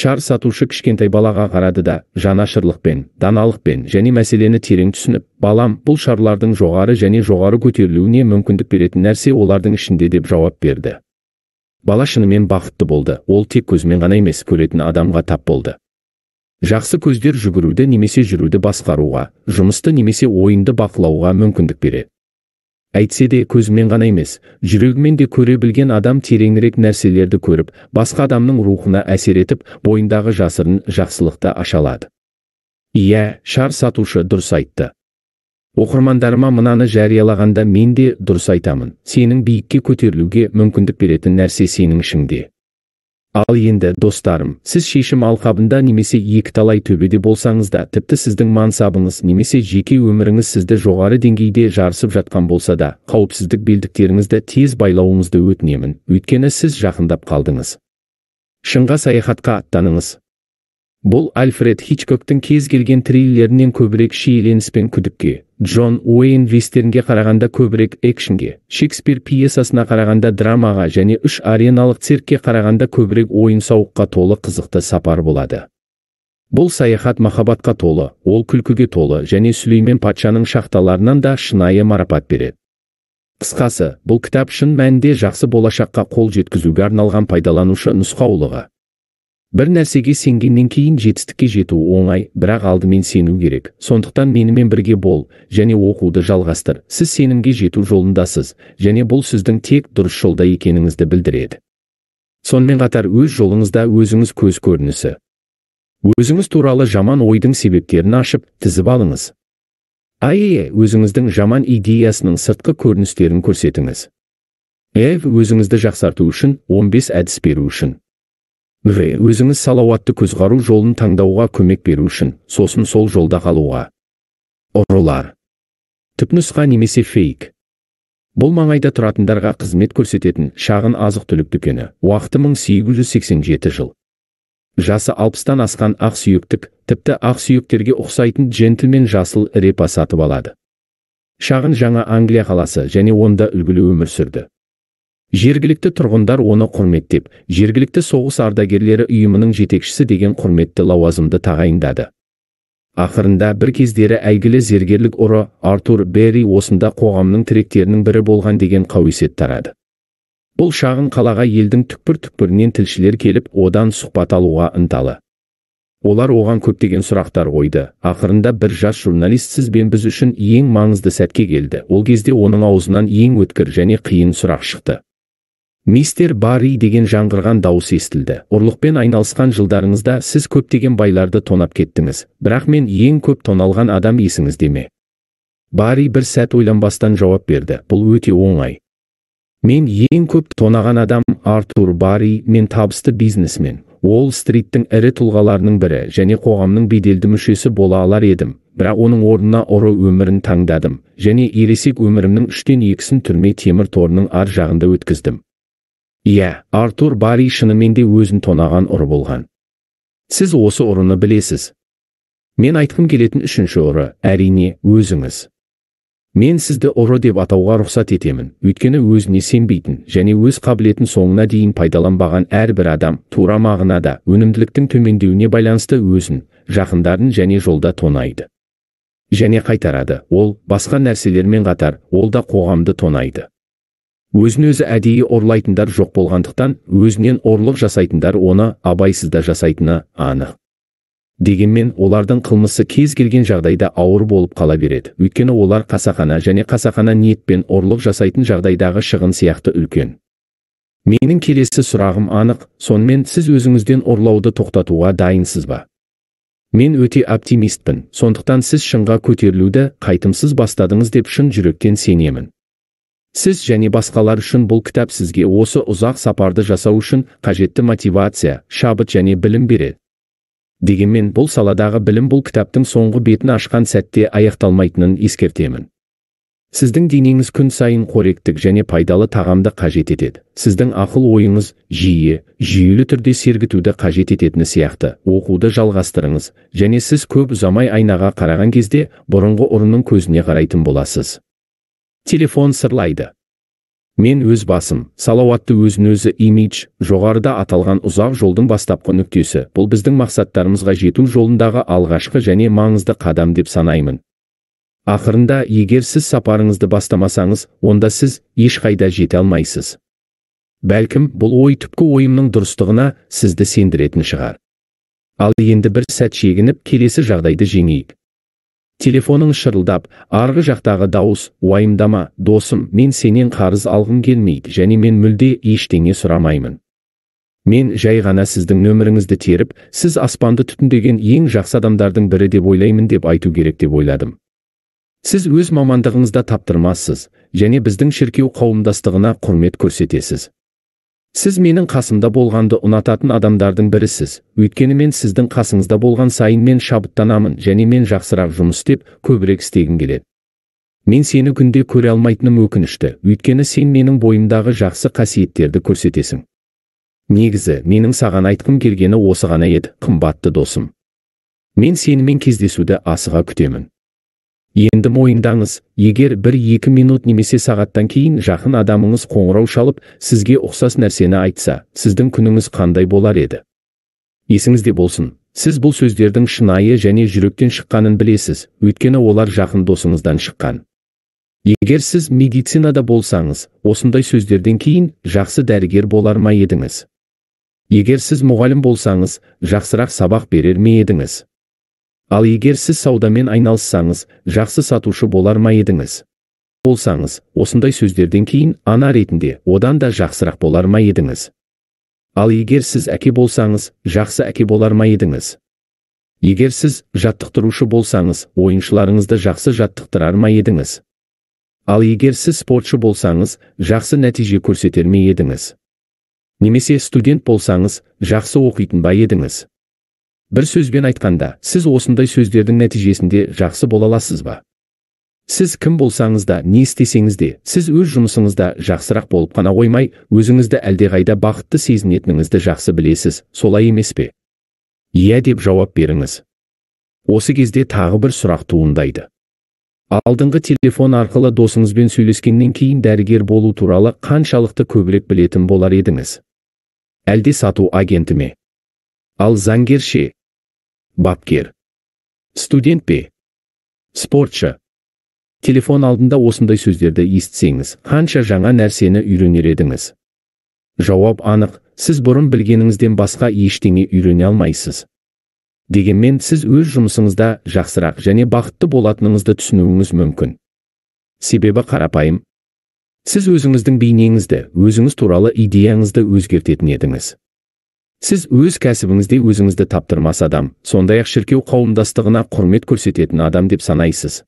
Шар сатушы кішкентай балаға қарады да, жанашырлықпен, даналықпен және мәселені терең түсініп, балам, бұл шарлардың жоғары және жоғары көтерілуіне мүмкіндік беретін нәрсе олардың ішінде деп жауап берді. Бала шынымен бақытты болды, ол тек көзімен ғана емес, көретін адамға тап болды. Жақсы көздер жүгіруді немесе жүруді басқаруға, жұмысты немесе ойынды бақылауға мүмкіндік береді. Әйтсе де көзімен ғана емес, жүрегімен де көре білген адам тереңірек нәрселерді көріп, басқа адамның рухына әсер етіп, бойындағы жасырын жақсылықты аша алады. Иә, шар сатушы дұрыс айтты. Оқырмандарыма мынаны жариялағанда мен де дұрыс айтамын. Сенің биікке көтерілуге мүмкіндік беретін нәрсе сенің ішіңде. Ал енді, достарым, сіз шешім алқабында немесе екі талай төбеде болсаңыз да, тіпті сіздің мансабыңыз немесе жеке өміріңіз сізді жоғары деңгейде жарысып жатқан болса да, қауіпсіздік белдіктеріңізді тез байлауыңызды өтінемін, өйткені сіз жақындап қалдыңыз. Шыңға саяхатқа аттаныңыз. Бұл Альфред Хичкоктың кез келген триллерінен көбірек шиеленіс пен күдікке, Джон Уэйн вестернге қарағанда көбірек экшнге, Шекспир пьесасына қарағанда драмаға және үш ареналық циркке қарағанда көбірек ойын-сауыққа толы қызықты сапар болады. Бұл саяхат махаббатқа толы, ол күлкіге толы және Сүлеймен патшаның шахталарынан да шынайы марапат береді. Қысқасы, бұл кітап шын мәнінде жақсы болашаққа қол жеткізуге арналған пайдаланушы нұсқаулығы. Бір нәрсеге сенгеннен кейін жетістікке жету оңай, бірақ алдымен сену керек. Сондықтан менімен бірге бол және оқуды жалғастыр. Сіз сенімге жету жолындасыз және бұл сіздің тек дұрыс жолда екеніңізді білдіреді. Сонымен қатар өз жолыңызда өзіңіз көз көрінісі. Өзіңіз туралы жаман ойдың себептерін ашып, тізіп алыңыз. Өзіңіздің жаман идеясының сыртқы көріністерін көрсетіңіз. Өзіңізді жақсарту үшін 15 әдіс беру үшін. В. Өзіңіз салауатты көзқару жолын таңдауға көмек беру үшін, сосын сол жолда қалуға. Ұрылар. Түпнұсқа немесе фейк. Бұл маңайда тұратындарға қызмет көрсететін шағын азық-түлік дүкені. Уақыты 1887 жыл. Жасы 60-тан асқан ақ сүйектік, тіпті ақ сүйектерге ұқсайтын джентльмен жасыл репа сатып алады. Шағын жаңа Англия қаласы және онда үлгілі өмір сүрді. Жергілікті тұрғындар оны құрметтеп, жергілікті соғыс ардагерлері ұйымының жетекшісі деген құрметті лауазымды тағайындады. Ақырында бір кездері әйгілі зергерлік ұры Артур Берри осында қоғамның тіректерінің бірі болған деген қауесет тарады. Бұл шағын қалаға елдің түкпір-түкпірінен тілшілер келіп, одан сұхбат алуға ынталы. Олар оған көптеген сұрақтар қойды. Ақырында бір жас журналист сіз бен біз үшін ең маңызды сәтке келді. Ол кезде оның аузынан ең өткір және қиын сұрақ шықты. Мистер Барри деген жаңғырған дауыс естілді. Ұрлықпен айналысқан жылдарыңызда сіз көптеген байларды тонап кеттіңіз. Бірақ мен ең көп тоналған адам есіңізде ме? Барри бір сәт ойланбастан жауап берді. Бұл өте оңай. Мен ең көп тонаған адам Артур Барри, мен табысты бизнесмен. Уолл Стриттің ірі тұлғаларының бірі және қоғамның беделді мүшесі бола алар едім. Бірақ оның орнына ұры өмірін таңдадым және ересек өмірімнің 2/3-ін түрме темір торының ар жағында өткіздім. Иә, Артур Барри шынымен де өзін тонаған ұры болған. Сіз осы ұрыны білесіз. Мен айтқым келетін үшінші ұры, әрине, өзіңіз. Мен сізді ұры деп атауға рұқсат етемін, өйткені өзіне сенбейтін және өз қабілетін соңына дейін пайдаланбаған әрбір адам тура мағынада өнімділіктің төмендеуіне байланысты өзін, жақындарын және жолда тонайды. Және қайтарады, ол басқа нәрселермен қатар, ол да қоғамды тонайды. Өзін өзі әдейі ұрлайтындар жоқ болғандықтан, өзінен ұрлық жасайтындар оны абайсызда жасайтыны анық. Дегенмен, олардың қылмысы кез келген жағдайда ауыр болып қала береді. Өйткені олар қасақана және қасақана ниетпен ұрлық жасайтын жағдайдағы шығын сияқты үлкен. Менің келесі сұрағым анық, сонымен сіз өзіңізден ұрлауды тоқтатуға дайынсыз ба? Мен өте оптимистпін, сондықтан сіз шыңға көтерілуді қайтымсыз бастадыңыз деп шын жүректен сенемін. Сіз және басқалар үшін бұл кітап сізге осы ұзақ сапарды жасау үшін қажетті мотивация, шабыт және білім береді. Дегенмен бұл саладағы білім бұл кітаптың соңғы бетін ашқан сәтте аяқталмайтынын ескертемін. Сіздің денеңіз күн сайын қоректік және пайдалы тағамды қажет етеді. Сіздің ақыл ойыңыз жиі, жүйелі түрде сергітуді қажет ететіні сияқты. Оқуды жалғастырыңыз және сіз көп ұзамай айнаға қараған кезде бұрынғы ұрының көзіне қарайтын боласыз. Телефон сырлайды. Мен өз басым, салауатты өзін-өзі имидж, жоғарыда аталған ұзақ жолдың бастапқы нүктесі. Бұл біздің мақсаттарымызға жету жолындағы алғашқы және маңызды қадам деп санаймын. Ақырында, егер сіз сапарыңызды бастамасаңыз, онда сіз ешқайда жете алмайсыз. Бәлкім, бұл ой түпкі ойымның дұрыстығына сізді сендіретін шығар. Ал енді бір сәт шегініп, келесі жағдайды жеңейік. Телефоның шырылдап, арғы жақтағы дауыс, уайымдама, досым, мен сенен қарыз алғым келмейді және мен мүлде ештеңе сұрамаймын. Мен жай ғана сіздің нөміріңізді теріп, сіз аспанды түтіндеген ең жақсы адамдардың бірі деп ойлаймын деп айту керек деп ойладым. Сіз өз мамандығыңызда таптырмассыз және біздің шіркеу қауымдастығына құрмет көрсетесіз. Сіз менің қасымда болғанды ұнататын адамдардың бірісіз. Өйткені мен сіздің қасыңызда болған сайын мен шабыттанамын және мен жақсырақ жұмыс істеп, көбірек істегім келеді. Мен сені күнде көре алмайтыным өкінішті, өйткені сен менің бойымдағы жақсы қасиеттерді көрсетесің. Негізі, менің саған айтқым келгені осы ғана еді, қымбатты досым. Мен сенімен кездесуді асыға күтемін. Енді мойындаңыз, егер 1-2 минут немесе сағаттан кейін жақын адамыңыз қоңырау шалып, сізге ұқсас нәрсені айтса, сіздің күніңіз қандай болар еді? Есіңізде болсын, сіз бұл сөздердің шынайы және жүректен шыққанын білесіз, өйткені олар жақын досыңыздан шыққан. Егер сіз медицинада болсаңыз, осындай сөздерден кейін жақсы дәрігер болар ма едіңіз? Егер сіз мұғалім болсаңыз, жақсырақ сабақ берер ме едіңіз? Ал егер сіз саудамен айналыссаңыз, жақсы сатушы болар ма едіңіз? Болсаңыз, осындай сөздерден кейін ана ретінде одан да жақсырақ болар ма едіңіз? Ал егер сіз әке болсаңыз, жақсы әке болар ма едіңіз? Егер сіз жаттықтырушы болсаңыз, ойыншыларыңызды жақсы жаттықтырар ма едіңіз? Ал егер сіз спортшы болсаңыз, жақсы нәтиже көрсетер ме едіңіз? Немесе студент болсаңыз, жақсы оқитын ба едіңіз? Бір сөзбен айтқанда, сіз осындай сөздердің нәтижесінде жақсы бола аласыз ба? Сіз кім болсаңыз да, не істесеңіз де, сіз өз жұмысыңызда жақсырақ болып қана қоймай, өзіңізді әлдеқайда бақытты сезінетініңізді жақсы білесіз, солай емес пе? Иә деп жауап беріңіз. Осы кезде тағы бір сұрақ туындайды. Алдыңғы телефон арқылы досыңызбен сөйлескеннен кейін дәрігер болу туралы қаншалықты көбірек білетін болар едіңіз? Әлде сату агенті ме? Ал заңгер ше? Бапкер. Студент пе? Спортшы. Телефон алдында осындай сөздерді естісеңіз, қанша жаңа нәрсені үйренер едіңіз? Жауап анық, сіз бұрын білгеніңізден басқа ештеңе үйрене алмайсыз. Дегенмен, сіз өз жұмысыңызда жақсырақ және бақытты болатыныңызды түсінуіңіз мүмкін. Себебі қарапайым. Сіз өзіңіздің бейнеңізді, өзіңіз туралы идеяңызды өзгертетін едіңіз. Сіз өз кәсібіңізде өзіңізді таптырмас адам, сондай-ақ шіркеу қауымдастығына құрмет көрсететін адам деп санайсыз.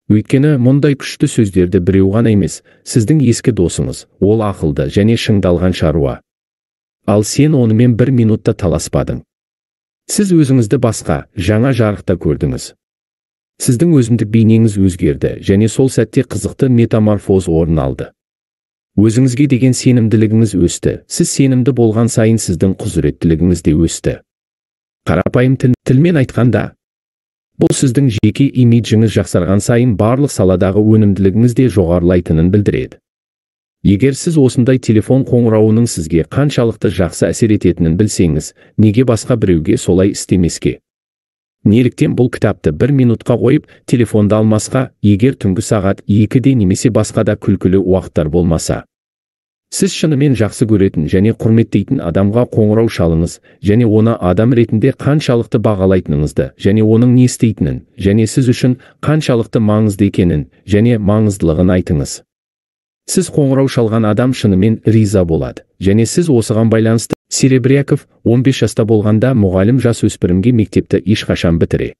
Өйткені мұндай күшті сөздерді біреу ғана емес, сіздің ескі досыңыз, ол ақылды және шыңдалған шаруа. Ал сен онымен бір минутта таласпадың. Сіз өзіңізді басқа, жаңа жарықта көрдіңіз. Сіздің өзіндік бейнеңіз өзгерді және сол сәтте қызықты метаморфоз орын алды. Өзіңізге деген сенімділігіңіз өсті. Сіз сенімді болған сайын сіздің құзыреттілігіңіз де өсті. Қарапайым тілмен айтқанда, бұл сіздің жеке имиджіңіз жақсарған сайын барлық саладағы өнімділігіңіз де жоғарылайтынын білдіреді. Егер сіз осындай телефон қоңырауының сізге қаншалықты жақсы әсер ететінін білсеңіз, неге басқа біреуге солай істемеске? Неліктен бұл кітапты бір минутқа қойып, телефонды алмасқа, егер түнгі сағат 2-де немесе басқа да күлкілі уақыттар болмаса? Сіз шынымен жақсы көретін және құрметтейтін адамға қоңырау шалыңыз, және оны адам ретінде қаншалықты бағалайтыныңызды, және оның не істейтінін, және сіз үшін қаншалықты маңызды екенін, және маңыздылығын айтыңыз. Сіз қоңырау шалған адам шынымен риза болады, және сіз осыған байланысты Серебряков 15 жаста болғанда мұғалім жас өспірімге мектепті ешқашан бітіре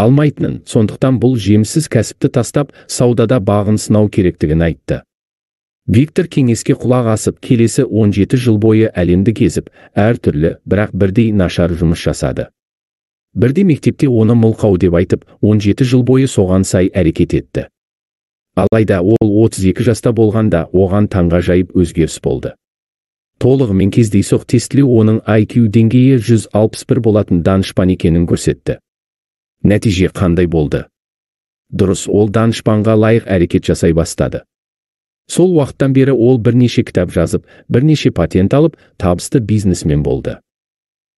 алмайтынын, сондықтан бұл жемсіз кәсіпті тастап, саудада бағын сынау керектігін айтты. Виктор кеңеске құлақ асып, келесі 17 жыл бойы әлемді кезіп, әртүрлі, бірақ бірдей нашар жұмыс жасады. Бірде мектепте оны мылқау деп айтып, 17 жыл бойы соған сай әрекет етті. Алайда ол 32 жаста болғанда оған таңғажайып өзгеріс болды. Толығымен кездейсоқ тестілеу оның IQ деңгейі 161 болатын данышпан екенін көрсетті. Нәтиже қандай болды? Дұрыс, ол данышпанға лайық әрекет жасай бастады. Сол уақыттан бері ол бірнеше кітап жазып, бірнеше патент алып, табысты бизнесмен болды.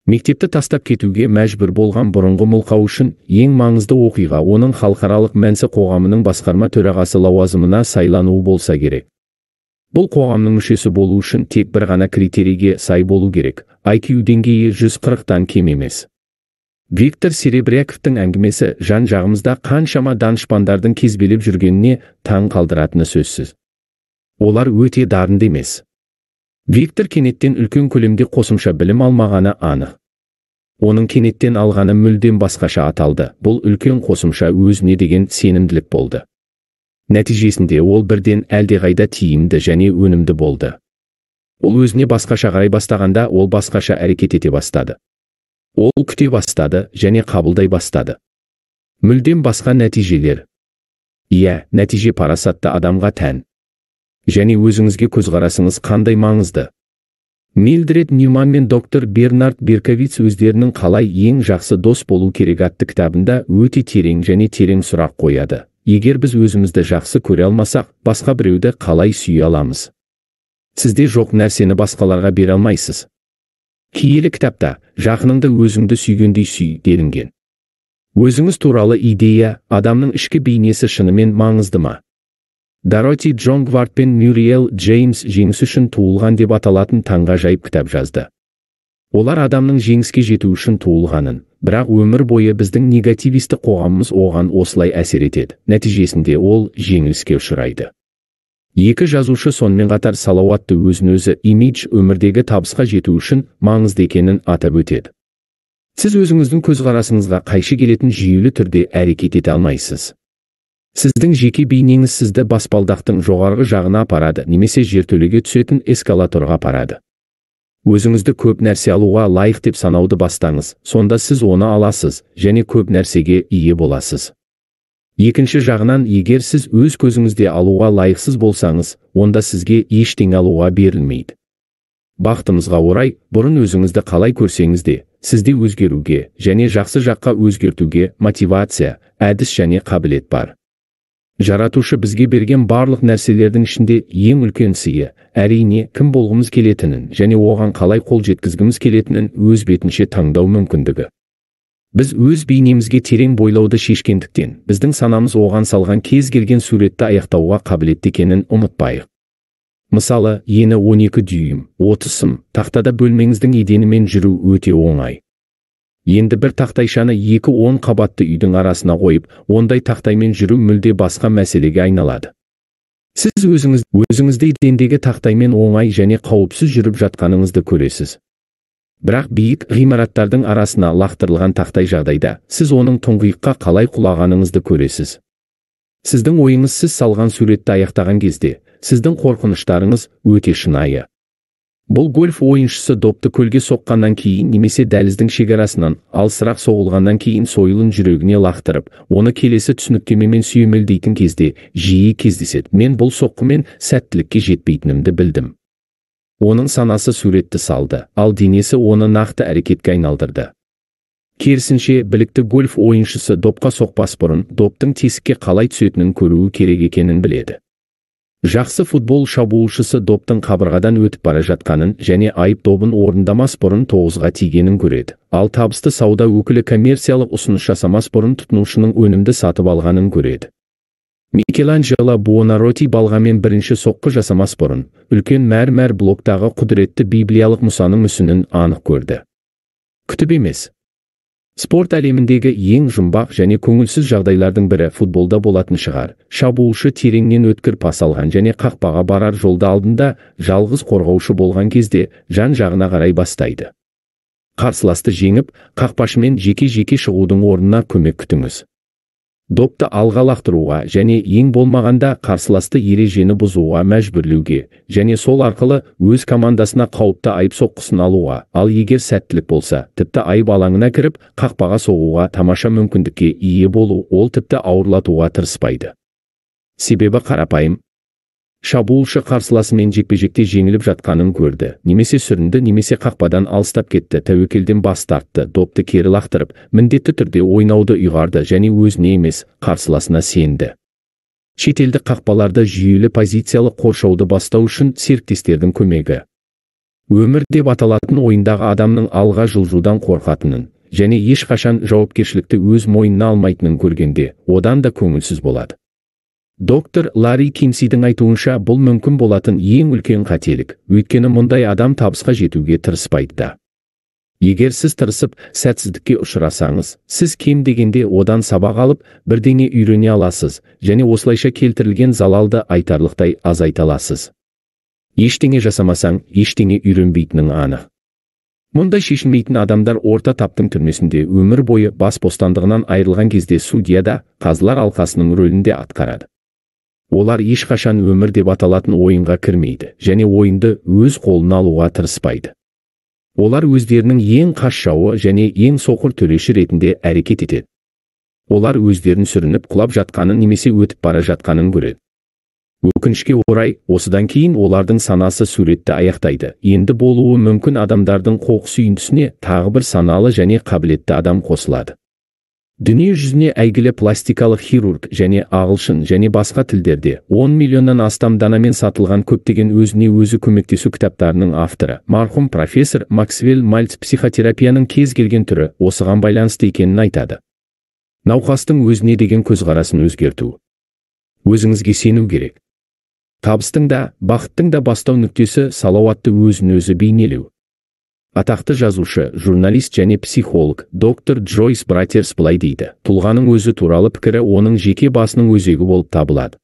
Мектепті тастап кетуге мәжбүр болған бұрынғы мылқау үшін ең маңызды оқиға оның халықаралық мәнсі қоғамының басқарма төрағасы лауазымына сайлануы болса керек. Бұл қоғамның мүшесі болу үшін тек бір ғана критерийге сай болу керек. IQ деңгейі 140-тан кем емес. Виктор Серебряковтың әңгімесі жан-жағымызда қаншама данышпандардың кезбелеп жүргеніне таң қалдыратыны сөзсіз. Олар өте дарынды емес. Виктор кенеттен үлкен көлемде қосымша білім алмағаны анық. Оның кенеттен алғаны мүлдем басқаша аталды. Бұл үлкен қосымша өзіне деген сенімділік болды. Нәтижесінде ол бірден әлдеқайда тиімді және өнімді болды. Ол өзіне басқаша қарай бастағанда, ол басқаша әрекет ете бастады. Ол күте бастады және қабылдай бастады. Мүлдем басқа нәтижелер. Иә, нәтиже парасатты адамға тән. Және өзіңізге көзқарасыңыз қандай маңызды. Милдред Ньюман мен доктор Бернард Берковиц өздерінің қалай ең жақсы дос болу керек атты кітабында өте терең және терең сұрақ қояды. Егер біз өзімізді жақсы көре алмасақ, басқа біреуді қалай сүйе аламыз? Сізде жоқ нәрсені басқаларға бере алмайсыз. Киелі кітапта жақыныңды өзіңді сүйгендей сүй делінген. Өзіңіз туралы идея, адамның ішкі бейнесі шынымен маңызды ма? Дороти Джон Гвард пен Мюриэл Джеймс жеңіс үшін туылған деп аталатын таңғажайып кітап жазды. Олар адамның жеңіске жету үшін туылғанын, бірақ өмір бойы біздің негативисті қоғамымыз оған осылай әсер етеді. Нәтижесінде ол жеңіліске ұшырайды. Екі жазушы сонымен қатар салауатты өзін-өзі имидж өмірдегі табысқа жету үшін маңызды екенін атап өтеді. Сіз өзіңіздің көзқарасыңызға қайшы келетін жүйелі түрде әрекет ете алмайсыз. Сіздің жеке бейнеңіз сізді баспалдақтың жоғарғы жағына апарады немесе жертөлеге түсетін эскалаторға апарады. Өзіңізді көп нәрсе алуға лайық деп санауды бастаңыз, сонда сіз оны аласыз және көп нәрсеге ие боласыз. Екінші жағынан, егер сіз өз көзіңізде алуға лайықсыз болсаңыз, онда сізге ештеңе алуға берілмейді. Бақытымызға орай, бұрын өзіңізді қалай көрсеңіз де, сізде өзгеруге және жақсы жаққа өзгертуге мотивация, әдіс және қабілет бар. Жаратушы бізге берген барлық нәрселердің ішінде ең үлкен сыйы, әрине, кім болғымыз келетінін және оған қалай қол жеткізгіміз келетінін өз бетінше таңдау мүмкіндігі. Біз өз бейнемізге терең бойлауды шешкендіктен, біздің санамыз оған салған кез келген суретті аяқтауға қабілетті екенін ұмытпайық. Мысалы, ені 12 дюйм, 30 см, тақтада бөлмеңіздің еденімен жүру өте оңай. Енді бір тақтайшаны екі 10 қабатты үйдің арасына қойып, ондай тақтаймен жүру мүлде басқа мәселеге айналады. Сіз өзіңізді едендегі тақтаймен оңай және қауіпсіз жүріп жатқаныңызды көресіз. Бірақ биік ғимараттардың арасына лақтырылған тақтай жағдайда, сіз оның тұңғиыққа қалай құлағаныңызды көресіз. Сіздің ойыңыз сіз салған суретті аяқтаған кезде, сіздің қорқыныштарыңыз өте шынайы. Бұл гольф ойыншысы допты көлге соққаннан кейін немесе дәліздің шекарасынан алысырақ соғылғаннан кейін сойылын жүрегіне лақтырып, оны келесі түсініктемемен сүйемелдейтін кезде жиі кездеседі. Мен бұл соққымен сәттілікке жетпейтінімді білдім. Оның санасы суретті салды, ал денесі оны нақты әрекетке айналдырды. Керісінше, білікті гольф ойыншысы допқа соқпас бұрын доптың тесікке қалай түсетінін көруі керек екенін біледі. Жақсы футбол шабуылшысы доптың қабырғадан өтіп бара жатқанын және айып добын орындамас бұрын 9-ға тигенін көреді. Ал табысты сауда өкілі коммерциялық ұсыныс жасамас бұрын тұтынушының өнімді сатып алғанын көреді. Микеланджело Буонарроти балғамен бірінші соққы жасамас бұрын, үлкен мәрмәр блоктағы құдіретті библиялық Мұсаның мүсінін анық көрді. Күтіп емес. Спорт әлеміндегі ең жұмбақ және көңілсіз жағдайлардың бірі футболда болатын шығар. Шабуылшы тереңнен өткір пас алған және қақпаға барар жолда алдында жалғыз қорғаушы болған кезде жан-жағына қарай бастайды. Қарсыласты жеңіп, қақпашымен жеке-жеке шығудың орнына көмек күтіңіз. Допты алға лақтыруға және ең болмағанда қарсыласты ережені бұзуға мәжбүрлеуге және сол арқылы өз командасына қауіпті айып соққысын алуға, ал егер сәттілік болса, тіпті айып алаңына кіріп, қақпаға соғуға тамаша мүмкіндікке ие болу, ол тіпті ауырлатуға тырыспайды. Себебі қарапайым. Шабуылшы қарсыласымен жекпе-жекте жеңіліп жатқанын көрді, немесе сүрінді, немесе қақпадан алыстап кетті, тәуекелден бас тартты, допты кері лақтырып, міндетті түрде ойнауды ұйғарды және өзіне емес, қарсыласына сенді. Шетелдік қақпаларда жүйелі позициялық қоршауды бастау үшін серіктестердің көмегі. Өмір деп аталатын ойындағы адамның алға жылжудан қорқатынын және ешқашан жауапкершілікті өз мойнына алмайтынын көргенде, одан да көңілсіз болады. Доктор Ларри Кинсидің айтуынша, бұл мүмкін болатын ең үлкен қателік, өйткені мұндай адам табысқа жетуге тырыспайды да. Егер сіз тырысып, сәтсіздікке ұшырасаңыз, сіз кем дегенде одан сабақ алып, бірдеңе үйрене аласыз және осылайша келтірілген залалды айтарлықтай азайта аласыз. Ештеңе жасамасаң, ештеңе үйренбейтінің анық. Мұндай шешілмейтін адамдар орта таптың түрмесінде өмір бойы бас бостандығынан айырылған кезде судья да қазылар алқасының рөлінде атқарады. Олар ешқашан өмір деп аталатын ойынға кірмейді және ойынды өз қолына алуға тырыспайды. Олар өздерінің ең қас жауы және ең соқыр төреші ретінде әрекет етеді. Олар өздерін сүрініп құлап жатқанын немесе өтіп бара жатқанын көреді. Өкінішке орай, осыдан кейін олардың санасы суретті аяқтайды. Енді болуы мүмкін адамдардың қоқыс үйіндісіне тағы бір саналы және қабілетті адам қосылады. Дүние жүзіне әйгілі пластикалық хирург және ағылшын және басқа тілдерде 10 миллионнан астам данамен сатылған көптеген өзіне өзі көмектесу кітаптарының авторы, марқұм профессор Максвелл Мальц психотерапияның кез келген түрі осыған байланысты екенін айтады. Науқастың өзіне деген көзқарасын өзгерту. Өзіңізге сену керек. Табыстың да, бақыттың да бастау нүктесі салауатты өзін-өзі бейнелеу. Атақты жазушы, журналист және психолог доктор Джойс Братерс былай дейді: тұлғаның өзі туралы пікірі оның жеке басының өзегі болып табылады.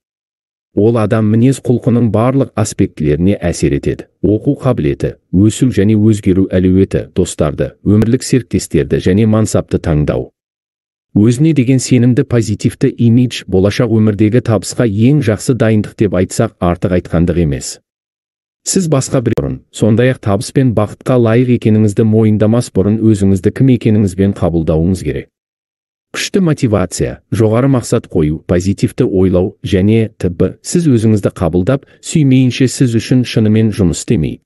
Ол адам мінез құлқының барлық аспектілеріне әсер етеді. Оқу қабілеті, өсу және өзгеру әлеуеті, достарды, өмірлік серіктестерді және мансапты таңдау. Өзіне деген сенімді позитивті имидж болашақ өмірдегі табысқа ең жақсы дайындық деп айтсақ артық айтқандық емес. Сіз басқа бір бұрын, сондай-ақ табыс пен бақытқа лайық екеніңізді мойындамас бұрын өзіңізді кім екеніңізбен қабылдауыңыз керек. Күшті мотивация, жоғары мақсат қою, позитивті ойлау және т.б. Сіз өзіңізді қабылдап, сүймейінше сіз үшін шынымен жұмыс істемейді.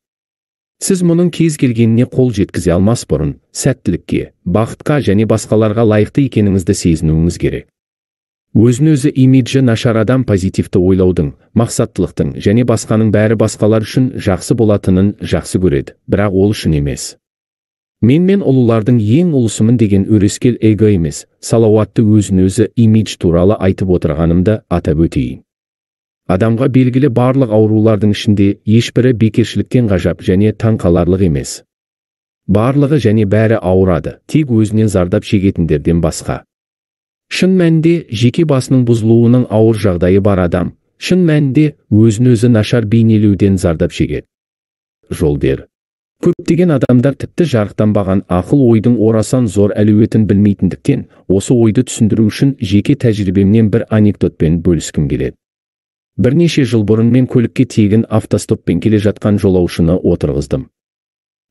Сіз мұның кез келгеніне қол жеткізе алмас бұрын, сәттілікке, бақытқа және басқаларға лайықты екеніңізді сезінуіңіз керек. Өзін-өзі имиджі нашар адам позитивті ойлаудың, мақсаттылықтың және басқаның бәрі басқалар үшін жақсы болатынын жақсы көреді, бірақ ол үшін емес. Мен ұлылардың ең ұлысымын деген өрескел эго емес, салауатты өзін-өзі имидж туралы айтып отырғанымды атап өтейін. Адамға белгілі барлық аурулардың ішінде ешбірі бекершіліктен ғажап және таңқаларлық емес. Барлығы және бәрі ауырады, тек өзінен зардап шегетіндерден басқа. Шын мәнінде жеке басының бұзылуының ауыр жағдайы бар адам, шын мәнінде өзін-өзі нашар бейнелеуден зардап шегеді. Жолдер. Көптеген адамдар тіпті жарықтанбаған ақыл ойдың орасан зор әлеуетін білмейтіндіктен, осы ойды түсіндіру үшін жеке тәжірибемнен бір анекдотпен бөліскім келеді. Бірнеше жыл бұрын мен көлікке тегін автостоппен келе жатқан жолаушыны отырғыздым.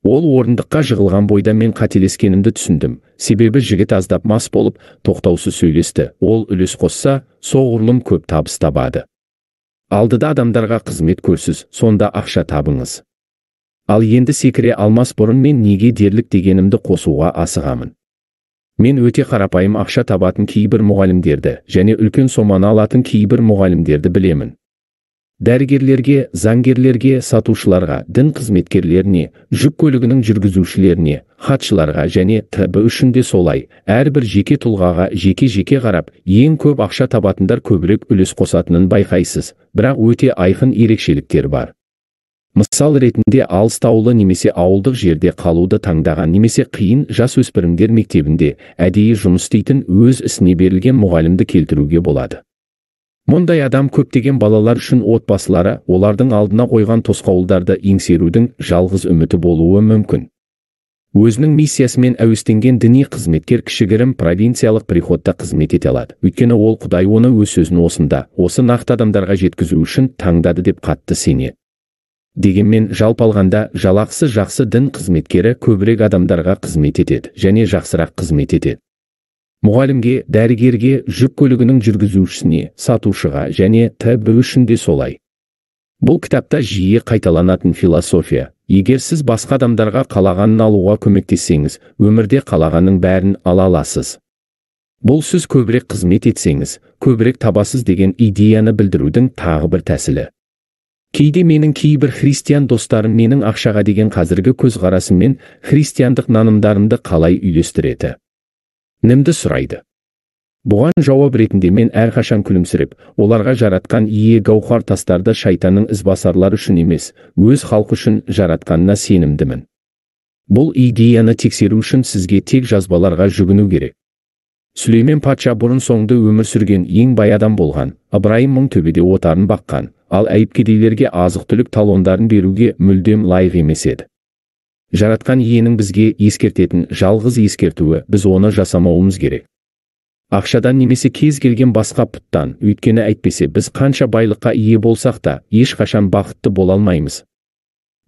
Ол орындыққа жығылған бойда мен қателескенімді түсіндім, себебі жігіт аздап мас болып, тоқтаусыз сөйлесті. Ол үлес қосса, соғұрлым көп табыс табады. Алдыда адамдарға қызмет көрсіз, сонда ақша табыңыз. Ал енді секіре алмас бұрын мен неге дерлік дегенімді қосуға асығамын. Мен өте қарапайым ақша табатын кейбір мұғалімдерді және үлкен соманы алатын кейбір мұғалімдерді білемін. Дәрігерлерге, заңгерлерге, сатушыларға, дін қызметкерлеріне, жүк көлігінің жүргізушілеріне, хатшыларға және т.б. үшін де солай, әрбір жеке тұлғаға жеке-жеке қарап, ең көп ақша табатындар көбірек үлес қосатынын байқайсыз, бірақ өте айқын ерекшеліктер бар. Мысал ретінде алыс таулы немесе ауылдық жерде қалуды таңдаған немесе қиын жасөспірімдер мектебінде әдейі жұмыс істейтін өз ісіне берілген мұғалімді келтіруге болады. Мұндай адам көптеген балалар үшін отбасылары олардың алдына қойған тосқауылдарды еңсерудің жалғыз үміті болуы мүмкін. Өзінің миссиясымен әуестенген діни қызметкер кішігірім провинциялық приходта қызмет ете алады. Өйткені ол Құдай оны өз сөзін осында, осы нақты адамдарға жеткізу үшін таңдады деп қатты сенеді. Дегенмен жалпы алғанда жалақысы жақсы дін қызметкері көбірек адамдарға қызмет етеді және жақсырақ қызмет етеді. Мұғалімге, дәрігерге, жүк көлігінің жүргізушісіне, сатушыға және т.б. үшін де солай. Бұл кітапта жиі қайталанатын философия. Егер сіз басқа адамдарға қалағанын алуға көмектессеңіз, өмірде қалағанның бәрін ала аласыз. Бұл сіз көбірек қызмет етсеңіз, көбірек табасыз деген идеяны білдірудің тағы бір тәсілі. Кейде менің кейбір христиан достарым менің ақшаға деген қазіргі көзқарасыммен христиандық нанымдарымды қалай үйлестіреді? Німді сұрайды. Бұған жауап ретінде мен әрқашан күлімсіреп, оларға жаратқан ие гауһар тастарды шайтанның ізбасарлары үшін емес, өз халқы үшін жаратқанына сенімдімін. Бұл идеяны тексеру үшін сізге тек жазбаларға жүгіну керек. Сүлеймен патша бұрын соңды өмір сүрген ең бай адам болған, Ыбырайым мың төбеде отарын баққан, ал әйіп кедейлерге азық-түлік талондарын беруге мүлдем лайық емес еді. Жаратқан иенің бізге ескертетін жалғыз ескертуі, біз оны жасамауымыз керек. Ақшадан немесе кез келген басқа пұттан, өйткені әйтпесе біз қанша байлыққа ие болсақ та, ешқашан бақытты бола алмаймыз.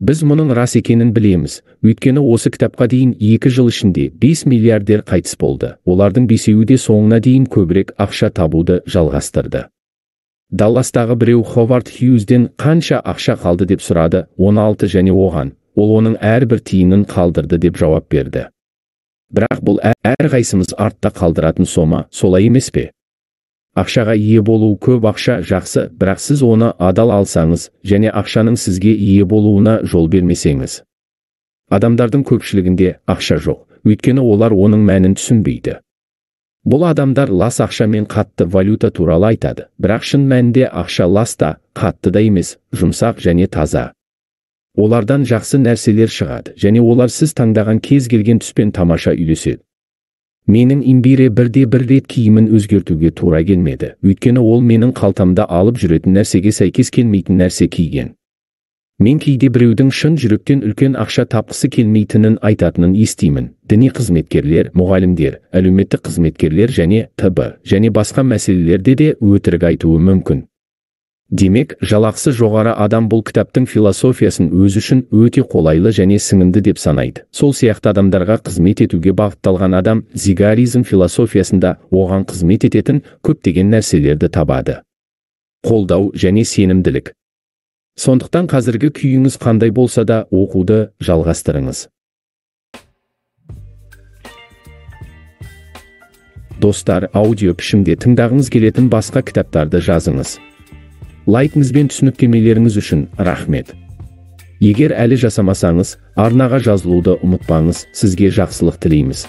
Біз мұның рас екенін білеміз, өйткені осы кітапқа дейін 2 жыл ішінде 5 миллиардер қайтыс болды. Олардың 5-еуі де соңына дейін көбірек ақша табуды жалғастырды. Далластағы біреу Ховард Хьюзден қанша ақша қалды деп сұрады, 16 және оған, ол оның әрбір тиынын қалдырды деп жауап берді. Бірақ бұл әрқайсымыз артта қалдыратын сома, солай емес пе? Ақшаға ие болу көп ақша жақсы, бірақ сіз оны адал алсаңыз және ақшаның сізге ие болуына жол бермесеңіз. Адамдардың көпшілігінде ақша жоқ, өйткені олар оның мәнін түсінбейді. Бұл адамдар лас ақша мен қатты валюта туралы айтады, бірақ шын мәнінде ақша лас та, қатты да емес, жұмсақ және таза. Олардан жақсы нәрселер шығады, және олар сіз таңдаған кез келген түспен тамаша үйлеседі. Менің имбире бірде-бір рет киімін өзгертуге тура келмеді, өйткені ол менің қалтамда алып жүретін нәрсеге сәйкес келмейтін нәрсе киген. Мен кейде біреудің шын жүректен үлкен ақша тапқысы келмейтінін айтатынын естимін. Діни қызметкерлер, мұғалімдер, әлеуметтік қызметкерлер және т.б. және басқа мәселелерде де өтірік айтуы мүмкін. Демек, жалақысы жоғары адам бұл кітаптың философиясын өз үшін өте қолайлы және сіңімді деп санайды. Сол сияқты адамдарға қызмет етуге бағытталған адам зигаризм философиясында оған қызмет ететін көптеген нәрселерді табады. Қолдау және сенімділік. Сондықтан қазіргі күйіңіз қандай болса да оқуды жалғастырыңыз. Достар, аудио пішімде тыңдағыңыз келетін басқа кітаптарды жазыңыз. Лайкіңіз бен түсініктемелеріңіз үшін рахмет. Егер әлі жасамасаңыз, арнаға жазылуды ұмытпаңыз, сізге жақсылық тілейміз.